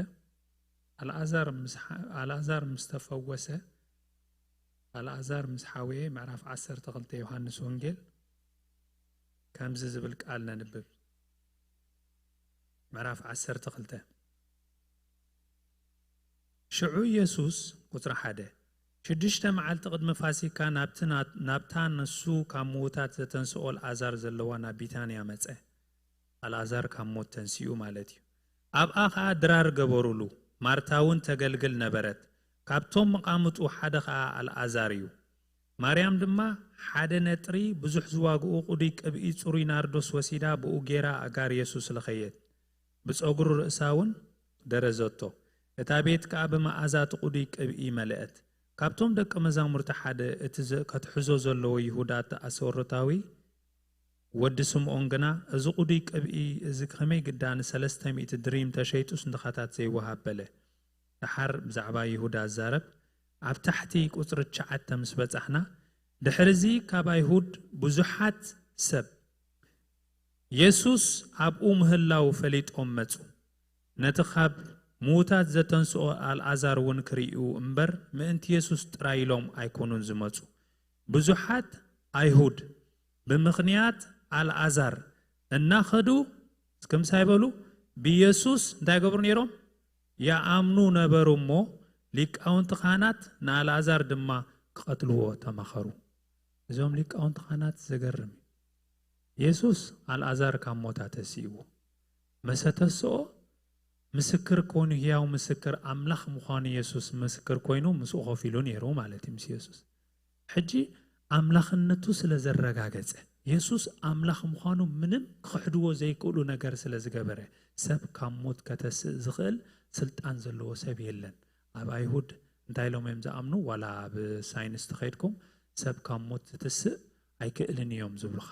ኣልኣዛር ምስ ሓ-፣ ኣልኣዛር ምስ ተፈወሰ፣ ኣልኣዛር ምስ ሓወየ፣ ምዕራፍ ዓሰርተ ክልተ ዮሃንስ ወንጌል ከምዚ ዝብል ቃል ነንብብ። ምዕራፍ ዓሰርተ ክልተ። ሽዑ ኢየሱስ፣ ቁጽሪ ሓደ፣ ሽዱሽተ መዓልቲ ቅድሚ ፋሲካ ናብቲ ና-፣ ናብታ ንሱ ካብ ምዉታት ዘተንስኦ ኣልኣዛር ዘለዋ ናብ ቢታንያ መጸ። ኣልኣዛር ካብ ሞት ተንሲኡ ማለት እዩ። ኣብኣ ኸኣ ድራር ገበሩሉ። ማርታ እውን ተገልግል ነበረት። ካብቶም መቓምጡ ሓደ ኸኣ ኣልኣዛር እዩ። ማርያም ድማ ሓደ ነጥሪ ብዙሕ ዝዋግኡ ቅዱይ ቅብኢ ጽሩይ ናርዶስ ወሲዳ ብኡ ገይራ ኣእጋር የሱስ ለኸየት። ብጸጉሩ ርእሳ እውን ደረዘቶ። እታ ቤት ከኣ ብመኣዛ እቲ ቅዱይ ቅብኢ መለአት። ካብቶም ደቀ መዛሙርቲ ሓደ፣ እቲ ዘ-፣ ከትሕዞ ዘለዎ ይሁዳ እቲ ኣስቆሮታዊ ወዲ ስምዖን ግና፣ እዚ ቅዱይ ቅብኢ እዚ ከመይ ግዳ ንሰለስተ ሚእቲ ድሪም ተሸይጡስ ንድኻታት ዘይወሃብ በለ። ደሓር ብዛዕባ ይሁዳ ዝዛረብ ኣብ ታሕቲ ቁጽሪ ትሽዓተ ምስ በጻሕና፣ ድሕርዚ ካብ ኣይሁድ ብዙሓት ሰብ የሱስ ኣብኡ ምህላዉ ፈሊጦም መጹ። ነቲ ካብ ምዉታት ዘተንስኦ ኣልኣዛር እውን ክርእዩ እምበር፣ ምእንቲ የሱስ ጥራይ ኢሎም ኣይኮኑን ዝመጹ። ብዙሓት ኣይሁድ ብምኽንያት ኣልኣዛር እናኸዱ፣ እስኪ ምሳይ በሉ፣ ብየሱስ እንታይ ይገብሩ ነይሮም? ይኣምኑ ነበሩ እሞ፣ ሊቃውንቲ ካህናት ንኣልኣዛር ድማ ክቐትልዎ ተማኸሩ። እዞም ሊቃውንቲ ካህናት ዘገርም እዩ። የሱስ ኣልኣዛር ካብ ሞት ኣተሲእዎ። መሰ ተስኦ ምስክር ኮይኑ፣ ህያው ምስክር ኣምላኽ ምዃኑ የሱስ ምስክር ኮይኑ ምስኡ ኮፍ ኢሉ ነይሩ ማለት እዩ ምስ የሱስ። ሕጂ ኣምላኽነቱ ስለ ዘረጋገጸ፣ የሱስ ኣምላኽ ምዃኑ ምንም ክኽሕድዎ ዘይክእሉ ነገር ስለ ዝገበረ፣ ሰብ ካብ ሞት ከተስእ ዝኽእል ስልጣን ዘለዎ ሰብ የለን። ኣብ ኣይሁድ እንታይ ኢሎም እዮም ዝኣምኑ? ዋላ ኣብ ሳይንስ ተኸይድኩም ሰብ ካብ ሞት ዝትስእ ኣይክእልን እዮም ዝብሉኻ።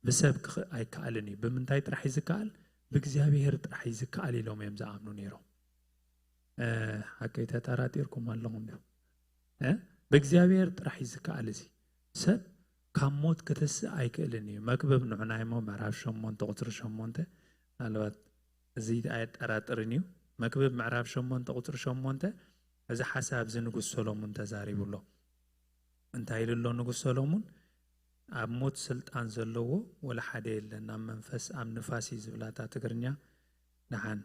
ብሰብ ክኽ-፣ ኣይከኣልን እዩ። ብምንታይ ጥራሕ እዩ ዝከኣል? ብእግዚኣብሔር ጥራሕ እዩ ዝከኣል ኢሎም እዮም ዝኣምኑ ነይሮም። እ፣ ሓቀይ ተጠራጢርኩም ኣለኹም ዶ? እ? ብእግዚኣብሔር ጥራሕ እዩ ዝከኣል። እዚ ሰብ ካብ ሞት ክትስእ ኣይክእልን እዩ። መክብብ ንዑናይሞ ምዕራፍ ሸሞንተ ቁፅሪ ሸሞንተ፣ ምናልባት እዚ ኣየጠራጥርን እዩ። መክብብ ምዕራፍ ሸሞንተ ቁፅሪ ሸሞንተ፣ እዚ ሓሳብ እዚ ንጉስ ሰሎሙን ተዛሪቡ ኣሎ። እንታይ ኢሉ ኣሎ ንጉስ ሰሎሙን? ኣብ ሞት ስልጣን ዘለዎ ወላ ሓደ የለን። ኣብ መንፈስ ኣብ ንፋስ እዩ ዝብላታ ትግርኛ። ደሓን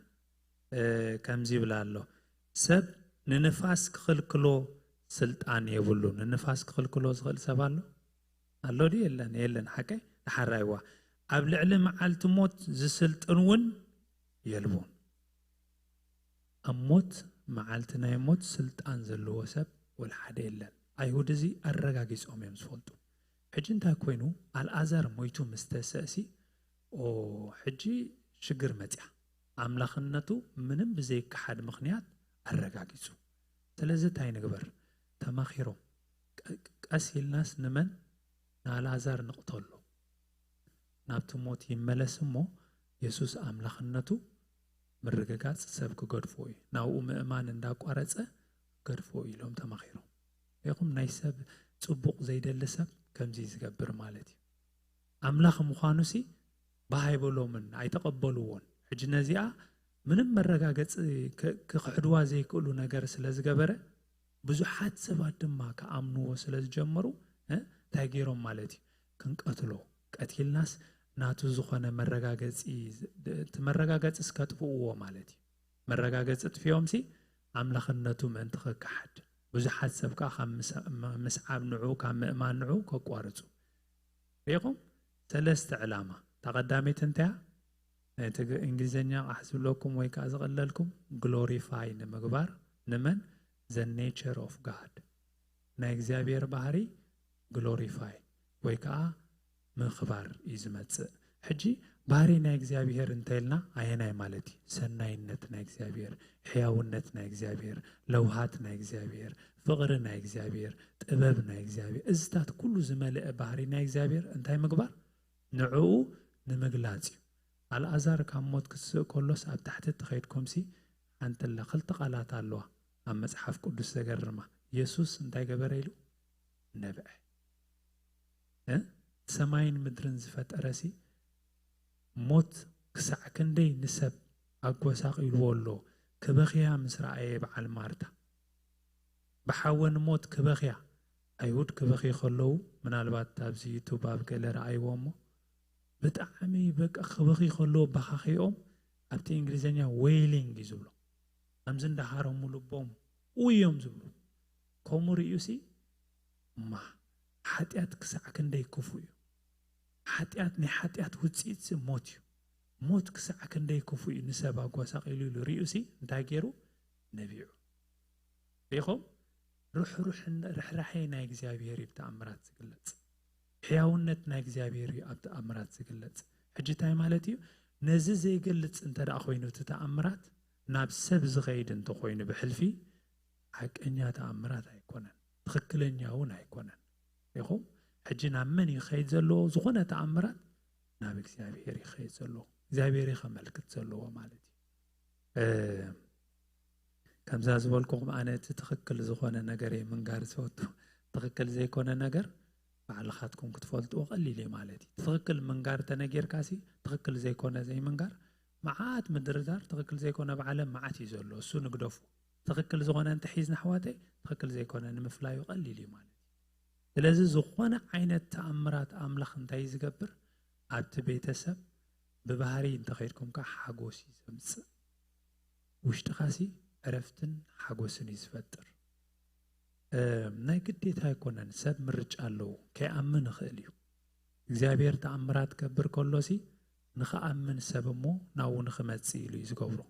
ከምዚ ይብላ ኣሎ፣ ሰብ ንንፋስ ክኽልክሎ ስልጣን የብሉ። ንንፋስ ክኽልክሎ ዝኽእል ሰብ ኣሎ ኣሎ ዲ የለን? የለን። ሓቀይ ተሓራይዋ ኣብ ልዕሊ መዓልቲ ሞት ዝስልጥን እውን የልቡን። ኣብ ሞት መዓልቲ ናይ ሞት ስልጣን ዘለዎ ሰብ ወላ ሓደ የለን። ኣይሁድ እዚ ኣረጋጊጾም እዮም ዝፈልጡ። ሕጂ እንታይ ኮይኑ? ኣልኣዛር ሞይቱ ምስ ተሰእሲ፣ ኦ፣ ሕጂ ሽግር መጽያ። ኣምላኽነቱ ምንም ብዘይከሓድ ምኽንያት ኣረጋጊጹ። ስለዚ እንታይ ንግበር? ተማኺሮም፣ ቀ- ቀስ ኢልናስ ንመን? ንኣልኣዛር ንቕተሎ። ናብቲ ሞት ይመለስ እሞ፣ የሱስ ኣምላኽነቱ ምርግጋጽ ሰብ ክገድፎ እዩ። ናብኡ ምእማን እንዳቋረጸ ክገድፎ እዩ ኢሎም ተማኺሮም። ይኹም ናይ ሰብ ጽቡቕ ዘይደሊ ሰብ ከምዚ ዝገብር ማለት እዩ። ኣምላኽ ምዃኑሲ ብሃይበሎምን ኣይተቐበልዎን። ሕጂ ነዚኣ ምንም መረጋገጺ ክ- ክኽሕድዋ ዘይክእሉ ነገር ስለ ዝገበረ፣ ብዙሓት ሰባት ድማ ክኣምንዎ ስለ ዝጀመሩ፣ እ፣ እንታይ ገይሮም ማለት እዩ? ክንቀትሎ፣ ቀቲልናስ ናቱ ዝኾነ መረጋገጺ፣ እቲ መረጋገጺ እስከጥፍእዎ ማለት እዩ። መረጋገጺ ጥፊኦምሲ ኣምላኽነቱ ምእንቲ ክከሓድ፣ ብዙሓት ሰብ ከኣ ካብ ምስ- ምስዓብ ንዑ፣ ካብ ምእማን ንዑ ከቋርጹ። ሪኢኹም? ሰለስተ ዕላማ። እታ ቀዳመይቲ እንታያ? ናይ ትግ- እንግሊዝኛ ቃሕ ዝብለኩም ወይ ከዓ ዝቐለልኩም ግሎሪፋይ ንምግባር። ንመን? The nature of God። ናይ እግዚኣብሔር ባህሪ ግሎሪፋይ ወይ ከዓ ምኽባር እዩ ዝመፅእ። ሕጂ ባህሪ ናይ እግዚኣብሔር እንተልና ኣየናይ ማለት እዩ? ሰናይነት ናይ እግዚኣብሔር፣ ሕያውነት ናይ እግዚኣብሔር፣ ለውሃት ናይ እግዚኣብሔር፣ ፍቕሪ ናይ እግዚኣብሔር፣ ጥበብ ናይ እግዚኣብሔር፣ እዚታት ኩሉ ዝመልአ ባህሪ ናይ እግዚኣብሔር እንታይ ምግባር? ንዕኡ ንምግላጽ እዩ። ኣልኣዛር ካብ ሞት ክትስእ ከሎስ ኣብ ታሕቲ ተኸይድኩምሲ ሓንቲ ኣላ፣ ክልተ ቃላት ኣለዋ ኣብ መጽሓፍ ቅዱስ ዘገርማ። የሱስ እንታይ ገበረ ኢሉ? ነብዐ። እ? ሰማይን ምድርን ዝፈጠረሲ ሞት ክሳዕ ክንደይ ንሰብ ኣጎሳቒልዎ ኣሎ። ክበኽያ ምስ ረኣየ በዓል ማርታ፣ ብሓወን ሞት ክበኽያ። ኣይሁድ ክበኽዩ ከለዉ፣ ምናልባት ኣብዚ ዩቱብ ኣብ ገለ ረኣይዎ እሞ፣ ብጣዕሚ በቃ ክበኽዩ ከለዉ ኣበኻኺኦም ኣብቲ እንግሊዝኛ ዌይሊንግ እዩ ዝብሎ። ከምዚ እንዳሃረሙ ልቦም ኡይ እዮም ዝብሉ። ከምኡ ርእዩሲ፣ እማ ሓጢኣት ክሳዕ ክንደይ ክፉእ እዩ። ሓጢኣት፣ ናይ ሓጢኣት ውፅኢትሲ ሞት እዩ። ሞት ክሳዕ ክንደይ ክፉእ እዩ፣ ንሰብ ኣጓሳቒሉ ኢሉ ርእዩሲ እንታይ ገይሩ? ነቢዑ። ሪኢኹም? ርሕሩሕን-፣ ርሕራሐ ናይ እግዚኣብሔር እዩ ብተኣምራት ዝግለጽ። ሕያውነት ናይ እግዚኣብሔር እዩ ኣብ ተኣምራት ዝግለጽ። ሕጂ እንታይ ማለት እዩ? ነዚ ዘይገልጽ እንተ ደኣ ኮይኑ እቲ ተኣምራት፣ ናብ ሰብ ዝኸይድ እንተኾይኑ ብሕልፊ፣ ሓቀኛ ተኣምራት ኣይኮነን፣ ትኽክለኛ እውን ኣይኮነን። ኢኹም? ሕጂ ናብ መን እዩ ክኸይድ ዘለዎ? ዝኾነ ተኣምራት ናብ እግዚኣብሔር እዩ ክኸይድ ዘለዎ። እግዚኣብሔር እዩ ከመልክት ዘለዎ ማለት እዩ። እ፣ ከምዛ ዝበልኩኹም፣ ኣነ እቲ ትኽክል ዝኾነ ነገር እየ ምንጋር ዝፈቱ። ትኽክል ዘይኮነ ነገር ባዕልኻትኩም ክትፈልጥዎ ቀሊል እዩ ማለት እዩ። ትኽክል ምንጋር ተነጊርካሲ፣ ትኽክል ዘይኮነ ዘይምንጋር፣ መዓት ምድርዳር፣ ትኽክል ዘይኮነ ኣብ ዓለም መዓት እዩ ዘሎ። እሱ ንግደፉ። ትኽክል ዝኾነ እንተሒዝና ኣሕዋተይ፣ ትኽክል ዘይኮነ ንምፍላዩ ቀሊል እዩ ማለት እዩ። ስለዚ ዝኾነ ዓይነት ተኣምራት ኣምላኽ እንታይ እዩ ዝገብር? ኣብቲ ቤተሰብ ብባህሪ እንተኸይድኩም ከኣ ሓጎስ እዩ ዘምጽእ። ውሽጥኻሲ ዕረፍትን ሓጎስን እዩ ዝፈጥር። እ፣ ናይ ግዴታ ኣይኮነን፣ ሰብ ምርጫ ኣለዎ፣ ከይኣምን ይኽእል እዩ። እግዚኣብሔር ተኣምራት ክገብር ከሎሲ ንኽኣምን ሰብ እሞ ናብኡ ንኽመጽእ ኢሉ እዩ ዝገብሮ።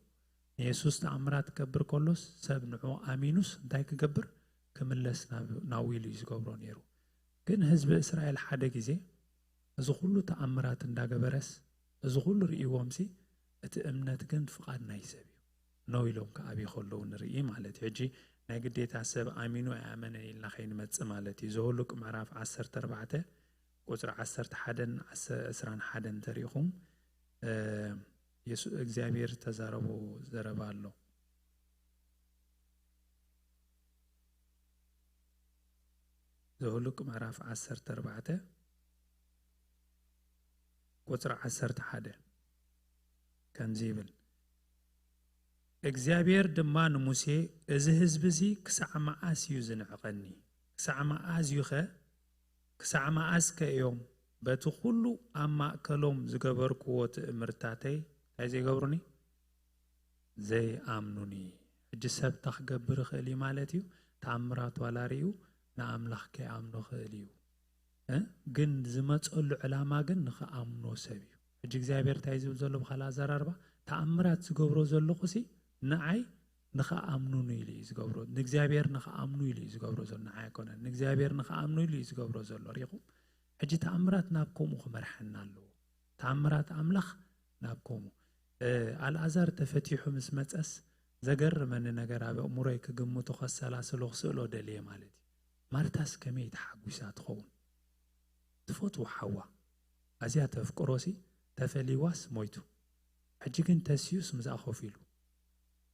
ንየሱስ ተኣምራት ክገብር ከሎስ ሰብ ንዑ ኣሚኑስ እንታይ ክገብር? ክምለስ ናብ-፣ ናብኡ ኢሉ እዩ ዝገብሮ ነይሩ። ግን ህዝቢ እስራኤል ሓደ ግዜ እዚ ኩሉ ተኣምራት እንዳገበረስ እዚ ኩሉ ርእይዎምሲ እቲ እምነት ግን ፍቓድ ናይ ሰብ እዩ ነው ኢሎም ክኣብዩ ከለዉ ንርኢ ማለት እዩ። ሕጂ ናይ ግዴታ ሰብ ኣሚኑ ኣይኣመነን ኢልና ከይንመጽእ ማለት እዩ። ዘሁልቅ ምዕራፍ ዓሰርተ ኣርባዕተ ቁጽሪ ዓሰርተ ሓደን ዓሰ-፣ ዕስራን ሓደን እንተሪኢኹም፣ እ፣ የሱ-፣ እግዚኣብሔር ዝተዛረቦ ዘረባ ኣሎ። ዘሁልቅ ምዕራፍ ዓሰርተ ኣርባዕተ ቁጽሪ ዓሰርተ ሓደ ከምዚ ይብል፣ እግዚኣብሔር ድማ ንሙሴ፣ እዚ ህዝቢ እዚ ክሳዕ መዓስ እዩ ዝንዕቐኒ? ክሳዕ መዓስ እዩኸ? ክሳዕ መዓስከ እዮም በቲ ኩሉ ኣብ ማእከሎም ዝገበርክዎ ትእምርታተይ እንታይ ዘይገብሩኒ? ዘይኣምኑኒ። ሕጂ ሰብ እንታይ ክገብር ይኽእል እዩ ማለት እዩ? ተኣምራት ዋላ ርእዩ ንኣምላኽ ከይኣምኖ ይኽእል እዩ። እ? ግን ዝመጸሉ ዕላማ ግን ንኽኣምኖ ሰብ እዩ። ሕጂ እግዚኣብሔር እንታይ ዝብል ዘሎ ብኻልእ ኣዘራርባ? ተኣምራት ዝገብሮ ዘለኹሲ ንዓይ ንኽኣምኑኒ ኢሉ እዩ ዝገብሮ። ንእግዚኣብሔር ንኽኣምኑ ኢሉ እዩ ዝገብሮ ዘሎ። ንዓይ ኣይኮነን። ንእግዚኣብሔር ንኽኣምኑ ኢሉ እዩ ዝገብሮ ዘሎ። ሪኹም? ሕጂ ተኣምራት ናብ ከምኡ ክመርሐና ኣለዎ። ተኣምራት ኣምላኽ ናብ ከምኡ። እ፣ ኣልኣዛር ተፈቲሑ ምስ መጸስ ዘገርመኒ ነገር ኣብ ኣእምሮይ ክግምቶ ከሰላስሎ ክስእሎ ደልየ ማለት እዩ። ማርታስ ከመይ ተሓጒሳ ትኸውን? ትፈትዎ ሓዋ ኣዝያ ተፍቅሮሲ ተፈሊዋስ ሞይቱ። ሕጂ ግን ተስዩስ ምስኣ ኮፍ ኢሉ።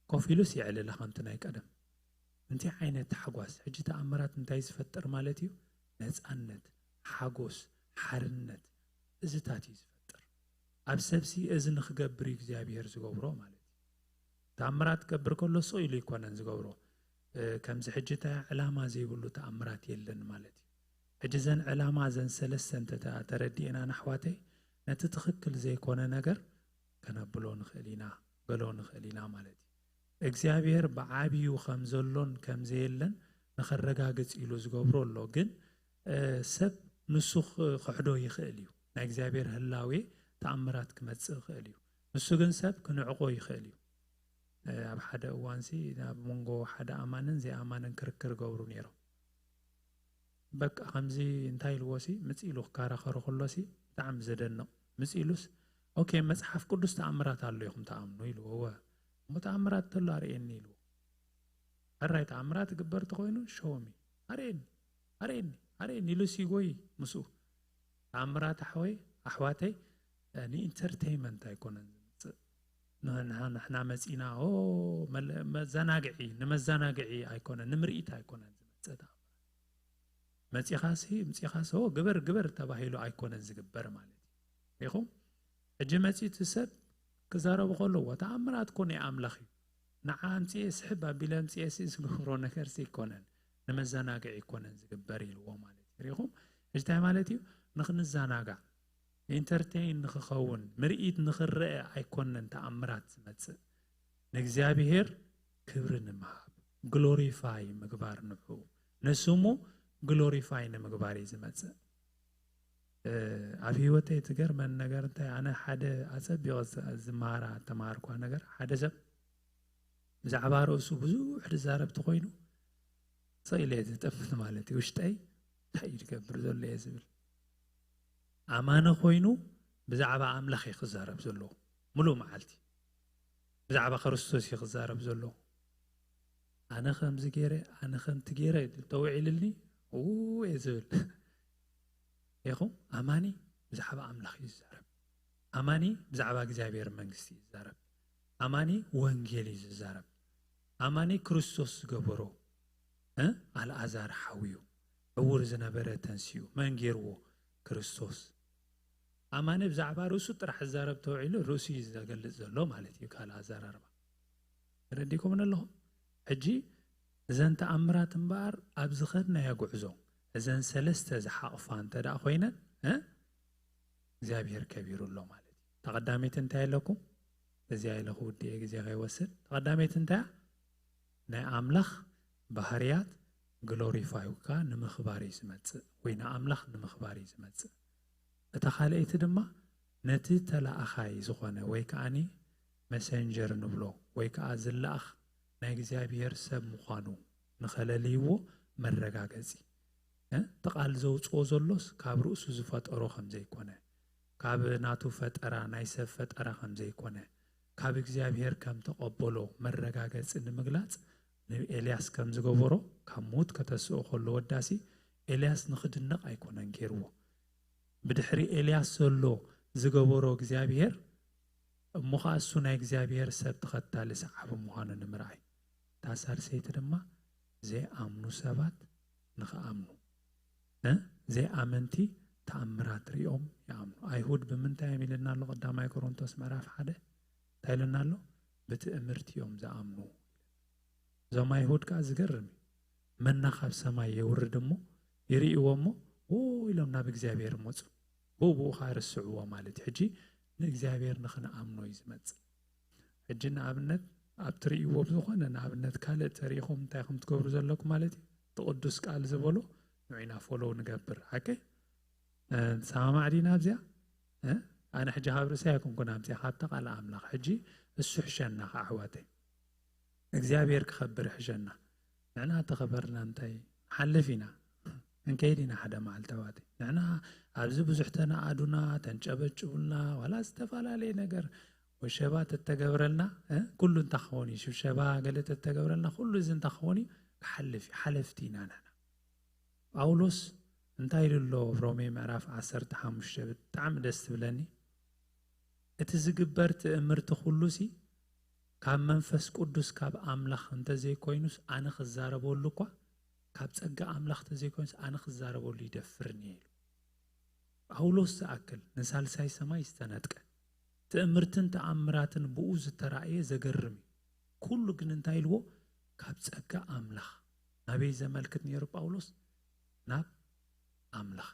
ኮፍ ኢሉስ የዕልላ ከምቲ ናይ ቀደም። እንታይ ዓይነት ታሕጓስ! ሕጂ ተኣምራት እንታይ ዝፈጥር ማለት እዩ? ነጻነት፣ ሓጎስ፣ ሓርነት እዝታት እዩ ዝፈጥር። ኣብ ሰብሲ እዚ ንኽገብር እዩ እግዚኣብሔር ዝገብሮ ማለት እዩ። ተኣምራት ክገብር ከሎ ስቕ ኢሉ ኣይኮነን ዝገብሮ። እ፣ ከምዚ ሕጂ እንታይ ዕላማ ዘይብሉ ተኣምራት የለን ማለት እዩ። ሕጂ እዘን ዕላማ እዘን ሰለስተ እንተ ተረዲእና ንኣሕዋተይ፣ ነቲ ትኽክል ዘይኮነ ነገር ከነብሎ ንኽእል ኢና፣ ገሎ ንኽእል ኢና ማለት እዩ። እግዚኣብሔር ብዓብዩ ከም ዘሎን ከም ዘየለን ንኸረጋግጽ ኢሉ ዝገብሮ ኣሎ። ግን፣ እ፣ ሰብ ንሱ ኽ-፣ ክሕዶ ይኽእል እዩ። ናይ እግዚኣብሔር ህላዌ ተኣምራት ክመጽእ ይኽእል እዩ። ንሱ ግን ሰብ ክንዕቆ ይኽእል እዩ። እ፣ ኣብ ሓደ እዋንሲ ኣብ መንጎ ሓደ ኣማንን ዘይኣማንን ክርክር ገብሩ ነይሮም። በቃ ከምዚ እንታይ ኢልዎሲ፣ ምጽእ ኢሉ ክከራኸሩ ከሎሲ ብጣዕሚ ዘደንቕ። ምጽእ ኢሉስ፣ "ኦኬ፣ መጽሓፍ ቅዱስ ተኣምራት ኣሎ ኢኹም ትኣምኑ?" ኢልዎ። "እወ፣ እሞ ተኣምራት ተሎ ኣርእየኒ" ኢልዎ። ሕራይ ተኣምራት ግበር ተኾይኑ፣ "ሾው ሚ፣ ኣርእየኒ፣ ኣርእየኒ፣ ኣርእየኒ" ኢሉሲ ይጎይ ምስኡ። ተኣምራት ኣሕወይ፣ ኣሕዋተይ፣ እ፣ ንኢንተርቴይመንት ኣይኮነን ዝመጽእ። ንሕና፣ ንሕና መጺና፣ ኦ፣ መለ-፣ መዘናግዒ፣ ንመዘናግዒ ኣይኮነን፣ ንምርኢት ኣይኮነን ዝመጽእ ተኣምራት። መጺኻሲ፣ ምጺኻሲ፣ ኦ፣ ግበር፣ ግበር ተባሂሉ ኣይኮነን ዝግበር ማለት እዩ። ሪኹም? ሕጂ መጺኡ እቲ ሰብ ክዛረቡ ከለዎ፣ ተኣምራት እኮ ናይ ኣምላኽ እዩ። ንዓ ኣምጺኤ ስሕብ ኣቢለ ኣምጺኤሲ ዝገብሮ ነገርሲ ኣይኮነን። ንመዘናግዒ ኣይኮነን ዝግበር ኢልዎ ማለት እዩ። ሪኹም? ሕጂ እንታይ ማለት እዩ? ንኽንዘናጋዕ፣ ኢንተርቴይን ንኽኸውን፣ ምርኢት ንኽረአ ኣይኮነን ተኣምራት ዝመጽእ። ንእግዚኣብሔር ክብሪ ንምሃብ፣ ግሎሪፋይ ምግባር ንዑ፣ ንስሙ ግሎሪፋይ ንምግባር እዩ ዝመጽእ። እ፣ ኣብ ህይወተይ ትገርመን ነገር እንታይ፣ ኣነ ሓደ ኣጸቢቐ ዝ-፣ ዝመሃራ፣ ተማሃርኳ ነገር፣ ሓደ ሰብ ብዛዕባ ርእሱ ብዙሕ ዝዛረብ ተኾይኑ፣ ስቕ ኢለ እየ ዝጥምት ማለት እዩ። ውሽጠይ እንታይ እዩ ዝገብር ዘሎ እየ ዝብል። ኣማኒ ኮይኑ ብዛዕባ ኣምላኽ እዩ ክዛረብ ዘለዎ። ምሉእ መዓልቲ ብዛዕባ ክርስቶስ እዩ ክዛረብ ዘለዎ። ኣነ ከምዚ ገይረ፣ ኣነ ከምቲ ገይረ ተውዒልኒ፣ ው እየ ዝብል። ኢኹም? ኣማኒ ብዛዕባ ኣምላኽ እዩ ዝዛረብ። ኣማኒ ብዛዕባ እግዚኣብሔር መንግስቲ እዩ ዝዛረብ። ኣማኒ ወንጌል እዩ ዝዛረብ። ኣማኒ ክርስቶስ ዝገበሮ፣ እ? ኣልኣዛር ሓውዩ፣ ዕውር ዝነበረ ተንሲኡ፣ መን ገይርዎ? ክርስቶስ። ኣማኒ ብዛዕባ ርእሱ ጥራሕ ዝዛረብ ተውዒሉ፣ ርእሱ እዩ ዘገልጽ ዘሎ ማለት እዩ፣ ካልእ ኣዘራርባ። ተረዲእኩምኒ ኣለኹም? ሕጂ እዘን ተኣምራት እምበኣር ኣብ ዝኸድናዮ ጉዕዞ፣ እዘን ሰለስተ ዝሓቕፋ እንተ ደኣ ኮይነን፣ እ? እግዚኣብሔር ከቢሩ ኣሎ ማለት እዩ። ተቐዳመይቲ እንታይ ኣለኩም? እዚኣ ኢለ ክውድእ እየ፣ ግዜ ከይወስድ። ተቐዳመይቲ እንታይ እያ? ናይ ኣምላኽ ባህርያት ግሎሪፋይካ ንምኽባር እዩ ዝመጽእ፣ ወይ ንኣምላኽ ንምኽባር እዩ ዝመጽእ። እታ ካልኣይቲ ድማ ነቲ ተላኣኻይ ዝኾነ ወይ ከኣኒ መሰንጀር ንብሎ ወይ ከኣ ዝለኣኽ ናይ እግዚኣብሔር ሰብ ምዃኑ ንኸለልይዎ መረጋገጺ። እ? እቲ ቃል ዘውጽኦ ዘሎስ ካብ ርእሱ ዝፈጠሮ ከም ዘይኮነ፣ ካብ ናቱ ፈጠራ፣ ናይ ሰብ ፈጠራ ከም ዘይኮነ፣ ካብ እግዚኣብሔር ከም ተቐበሎ መረጋገጺ ንምግላጽ ንኤልያስ ከም ዝገበሮ፣ ካብ ምዉት ከተስኦ ከሎ ወዳሲ ኤልያስ ንኽድነቕ ኣይኮነን ገይርዎ። ብድሕሪ ኤልያስ ዘሎ ዝገበሮ እግዚኣብሔር፣ እሞ ኸኣ እሱ ናይ እግዚኣብሔር ሰብ ተኸታሊ ሰዓቢ ምዃኑ ንምርኣይ። እታ ሳልሰይቲ ድማ ዘይኣምኑ ሰባት ንኽኣምኑ። እ ዘይኣመንቲ ተኣምራት ሪኦም ይኣምኑ። ኣይሁድ ብምንታይ እዮም ኢለና ኣሎ? ቀዳማይ ቆሮንቶስ ምዕራፍ ሓደ እንታይ ኢለና ኣሎ? ብትእምርቲ እዮም ዝኣምኑ። እዞም ኣይሁድ ከዓ ዝገርም እዩ። መና ካብ ሰማይ የውርድ እሞ ይርእይዎ እሞ ው ኢሎም ናብ እግዚኣብሔር መፁ። ብኡ ብኡ ከዓ ርስዕዎ ማለት እዩ። ሕጂ ንእግዚኣብሔር ንክንኣምኖ እዩ ዝመፅእ። ሕጂ ንኣብነት ኣብ ትርእይዎ ብዝኾነ ንኣብነት ካልእ ተሪኢኹም እንታይ ከም ትገብሩ ዘለኩም ማለት እዩ። እቲ ቅዱስ ቃል ዝበሎ ንዑና ፎሎው ንገብር። ሓቂ? እ፣ ንሰማማዕ ዲና ኣብዚኣ? እ? ኣነ ሕጂ ካብ ርእሰይ ኣይኮንኩን ኣብዚኣ፣ ካብታ ቃል ኣምላኽ። ሕጂ እሱ ሕሸና ከዓ ኣሕዋተይ። እግዚኣብሔር ክኸብር ይሕሸና። ንዕና ተኸበርና እንታይ ንሓልፍ ኢና? እንከይድ ኢና ሓደ መዓልቲ ኣሕዋተይ። ንዕና ኣብዚ ብዙሕ ተናኣዱና፣ ተንጨበጭቡልና፣ ዋላ ዝተፈላለየ ነገር ወሸባ ተተገብረልና፣ እ? ኩሉ እንተኸውን እዩ፣ ሽብሸባ ገለ ተተገብረልና፣ ኩሉ እዚ እንተኸውን እዩ፣ ክሓልፍ እዩ። ሓለፍቲ ኢና ንሕና። ጳውሎስ እንታይ ኢሉ ኣሎ ኣብ ሮሜ ምዕራፍ ዓሰርተ ሓሙሽተ? ብጣዕሚ ደስ ትብለኒ። እቲ ዝግበር ትእምርቲ ኩሉ ሲ ካብ መንፈስ ቅዱስ ካብ ኣምላኽ እንተዘይኮይኑስ ኣነ ክዛረበሉ እኳ ካብ ጸጋ ኣምላኽ እንተዘይኮይኑስ ኣነ ክዛረበሉ ይደፍርኒ ኢሉ። ጳውሎስ ዝኣክል ንሳልሳይ ሰማይ ዝተነጥቀ ትእምርትን ተኣምራትን ብኡ ዝተራእየ ዘገርም እዩ። ኩሉ ግን እንታይ ኢልዎ? ካብ ጸጋ ኣምላኽ። ናበይ ዘመልክት ነይሩ ጳውሎስ? ናብ ኣምላኽ።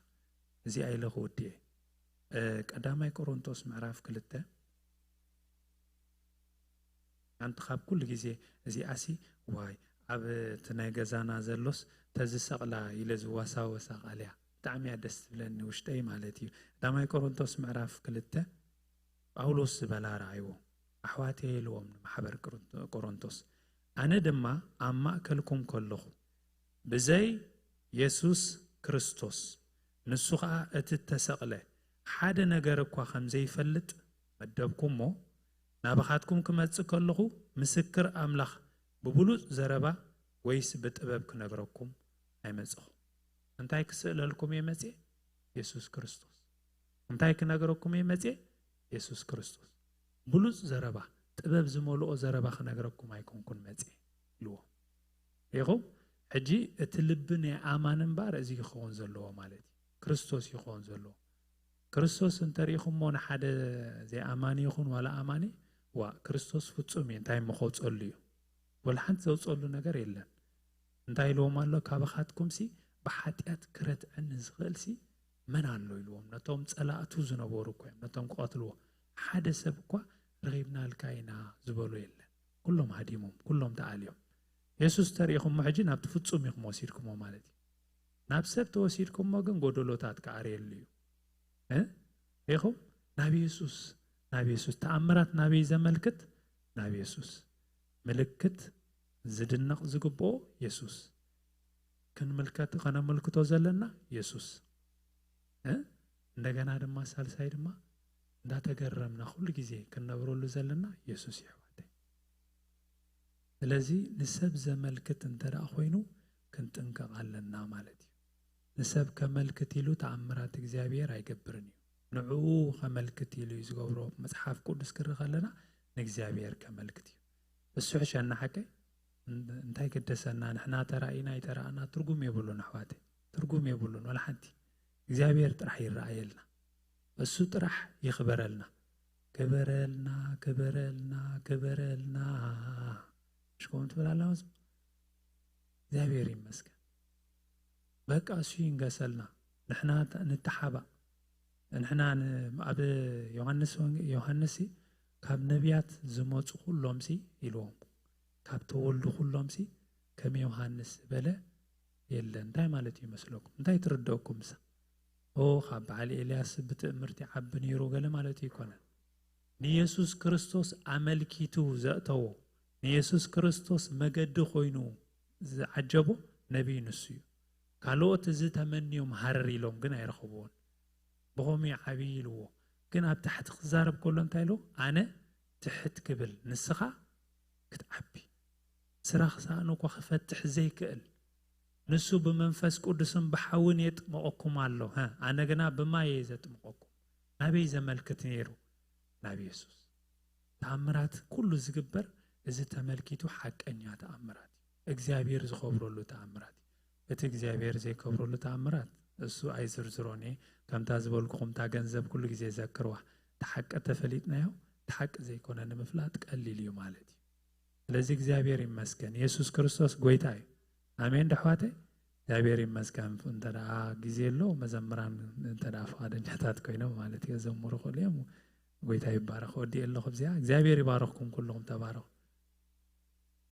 እዚኣ ኢለ ክውድእ እየ። እ፣ ቀዳማይ ቆሮንቶስ ምዕራፍ ክልተ ሓንቲ ካብ ኩሉ ግዜ እዚኣሲ ዋይ ኣብ እቲ ናይ ገዛና ዘሎስ ተዝሰቕላ ኢለ ዝዋሳወሳ ቃል እያ። ብጣዕሚ እያ ደስ ትብለኒ ውሽጠይ ማለት እዩ። ቀዳማይ ቆሮንቶስ ምዕራፍ ክልተ ጳውሎስ ዝበላ ረኣይዎ። ኣሕዋተይ ኢልዎም ንማሕበር ቆሮንቶ-፣ ቆሮንቶስ፣ ኣነ ድማ ኣብ ማእከልኩም ከለኹ ብዘይ የሱስ ክርስቶስ ንሱ ኸኣ እቲ እተሰቕለ ሓደ ነገር እኳ ከም ዘይፈልጥ መደብኩ እሞ ናባኻትኩም ክመጽእ ከለኹ ምስክር ኣምላኽ ብብሉጽ ዘረባ ወይስ ብጥበብ ክነግረኩም ኣይመጽኹ። እንታይ ክስእለልኩም እየ መጽየ? የሱስ ክርስቶስ። እንታይ ክነግረኩም እየ መጽየ? የሱስ ክርስቶስ። ብሉጽ ዘረባ፣ ጥበብ ዝመልኦ ዘረባ ክነግረኩም ኣይኮንኩን መጽየ ኢልዎም። ኢኹም ሕጂ እቲ ልቢ ናይ ኣማን እምበር እዚ ይኸውን ዘለዎ ማለት እዩ። ክርስቶስ ይኸውን ዘለዎ። ክርስቶስ እንተሪኢኹሞ ንሓደ ዘይኣማኒ ይኹን ዋላ ኣማኒ፣ ዋ ክርስቶስ ፍጹም እዩ፣ እንታይ እሞ ከውፀሉ እዩ? ወላ ሓንቲ ዘውፀሉ ነገር የለን። እንታይ ኢልዎም ኣሎ? ካባኻትኩምሲ ብሓጢኣት ክረትዐኒ ዝኽእልሲ መን ኣሎ ኢልዎም። ነቶም ጸላእቱ ዝነበሩ እኮ እዮም፣ ነቶም ክቐትልዎ። ሓደ ሰብ እኳ ረኺብናልካ ኢና ዝበሎ የለን። ኩሎም ሃዲሞም፣ ኩሎም ተኣልዮም። የሱስ ተሪኢኹሞ ሕጂ ናብቲ ፍጹም ኢኹም ወሲድኩሞ ማለት እዩ። ናብ ሰብ ተወሲድኩሞ ግን ጎደሎታት ክኣርየሉ እዩ። እ? ኢኹም ናብ የሱስ፣ ናብ የሱስ። ተኣምራት ናበይ ዘመልክት? ናብ የሱስ። ምልክት ዝድነቕ ዝግብኦ የሱስ። ክንምልከት፣ ከነመልክቶ ዘለና የሱስ። እ? እንደገና ድማ ሳልሳይ ድማ እንዳተገረምና ኩሉ ግዜ ክንነብረሉ ዘለና የሱስ እዩ ኣሕዋተይ። ስለዚ ንሰብ ዘመልክት እንተ ደኣ ኮይኑ ክንጥንቀቕ ኣለና ማለት እዩ። ንሰብ ከመልክት ኢሉ ተኣምራት እግዚኣብሔር ኣይገብርን እዩ። ንዕኡ ከመልክት ኢሉ እዩ ዝገብሮ። መጽሓፍ ቅዱስ ክርኢ ከለና ንእግዚኣብሔር ከመልክት እዩ። እሱ ሕሸና ሓቀይ እን-፣ እንታይ ገደሰና? ንሕና ተራኢና ኣይተራእና ትርጉም የብሉን ኣሕዋተይ፣ ትርጉም የብሉን ወላ ሓንቲ። እግዚኣብሔር ጥራሕ ይረኣየልና፣ እሱ ጥራሕ ይኽበረልና። ክበረልና፣ ክበረልና፣ ክበረልና። ሽኮም ትብል ኣላ መዝሙር። እግዚኣብሔር ይመስገን። በቃ እሱ ይንገሰልና። ንሕና ተ-፣ ንተሓባእ። ንሕና ን-፣ ኣብ ዮሃንስ ወንጌ-፣ ዮሃንስ ሲ ካብ ነቢያት ዝመጹ ኩሎም ሲ ኢልዎም፣ ካብ ተወልዱ ኩሎም ሲ ከም ዮሃንስ ዝበለ የለን። እንታይ ማለት እዩ ይመስለኩም? እንታይ ትርደእኩም ምሳ? ኦ፣ ካብ በዓል ኤልያስ ብትእምርቲ ዓቢ ነይሩ ገለ ማለት ኣይኮነን። ንየሱስ ክርስቶስ ኣመልኪቱ ዘእተዎ፣ ንየሱስ ክርስቶስ መገዲ ኮይኑ ዝዓጀቦ ነቢይ ንሱ እዩ። ካልኦት እዚ ተመንዮም ሃረር ኢሎም ግን ኣይረኸብዎን። ብኸምኡ ዓብዪ ኢልዎ። ግን ኣብ ታሕቲ ክዛረብ ከሎ እንታይ ኢልዎ? ኣነ ትሕት ክብል፣ ንስኻ ክትዓቢ። ስራሕ ሳእኑ እኳ ክፈትሕ ዘይክእል፣ ንሱ ብመንፈስ ቅዱስን ብሓውን የጥምቐኩም ኣሎ። ሀ፣ ኣነ ግና ብማይ እየ ዘጥምቐኩም። ናበይ ዘመልክት ነይሩ? ናብ የሱስ። ተኣምራት ኩሉ ዝግበር እዚ ተመልኪቱ ሓቀኛ ተኣምራት እዩ። እግዚኣብሔር ዝኸብረሉ ተኣምራት እዩ። እቲ እግዚኣብሔር ዘይከብረሉ ተኣምራት እሱ ኣይዝርዝሮን እየ። ከምታ ዝበልኩኹም እታ ገንዘብ ኩሉ ግዜ ዘክርዋ። እቲ ሓቂ ተፈሊጥናዮ፣ እቲ ሓቂ ዘይኮነ ንምፍላጥ ቀሊል እዩ ማለት እዩ። ስለዚ እግዚኣብሔር ይመስገን፣ የሱስ ክርስቶስ ጎይታ እዩ። ኣሜን ዶ ኣሕዋተይ? እግዚኣብሔር ይመስገን። እንተ ደኣ ግዜ ኣሎ፣ መዘምራን እንተ ደኣ ፍቓደኛታት ኮይኖም ማለት እዩ፣ ዘምሩ ክእሉ እዮም። ጎይታ ይባረኽ። ወዲኤ ኣለኹ ኣብዚኣ። እግዚኣብሔር ይባረኽኩም ኩልኹም፣ ተባረኹ።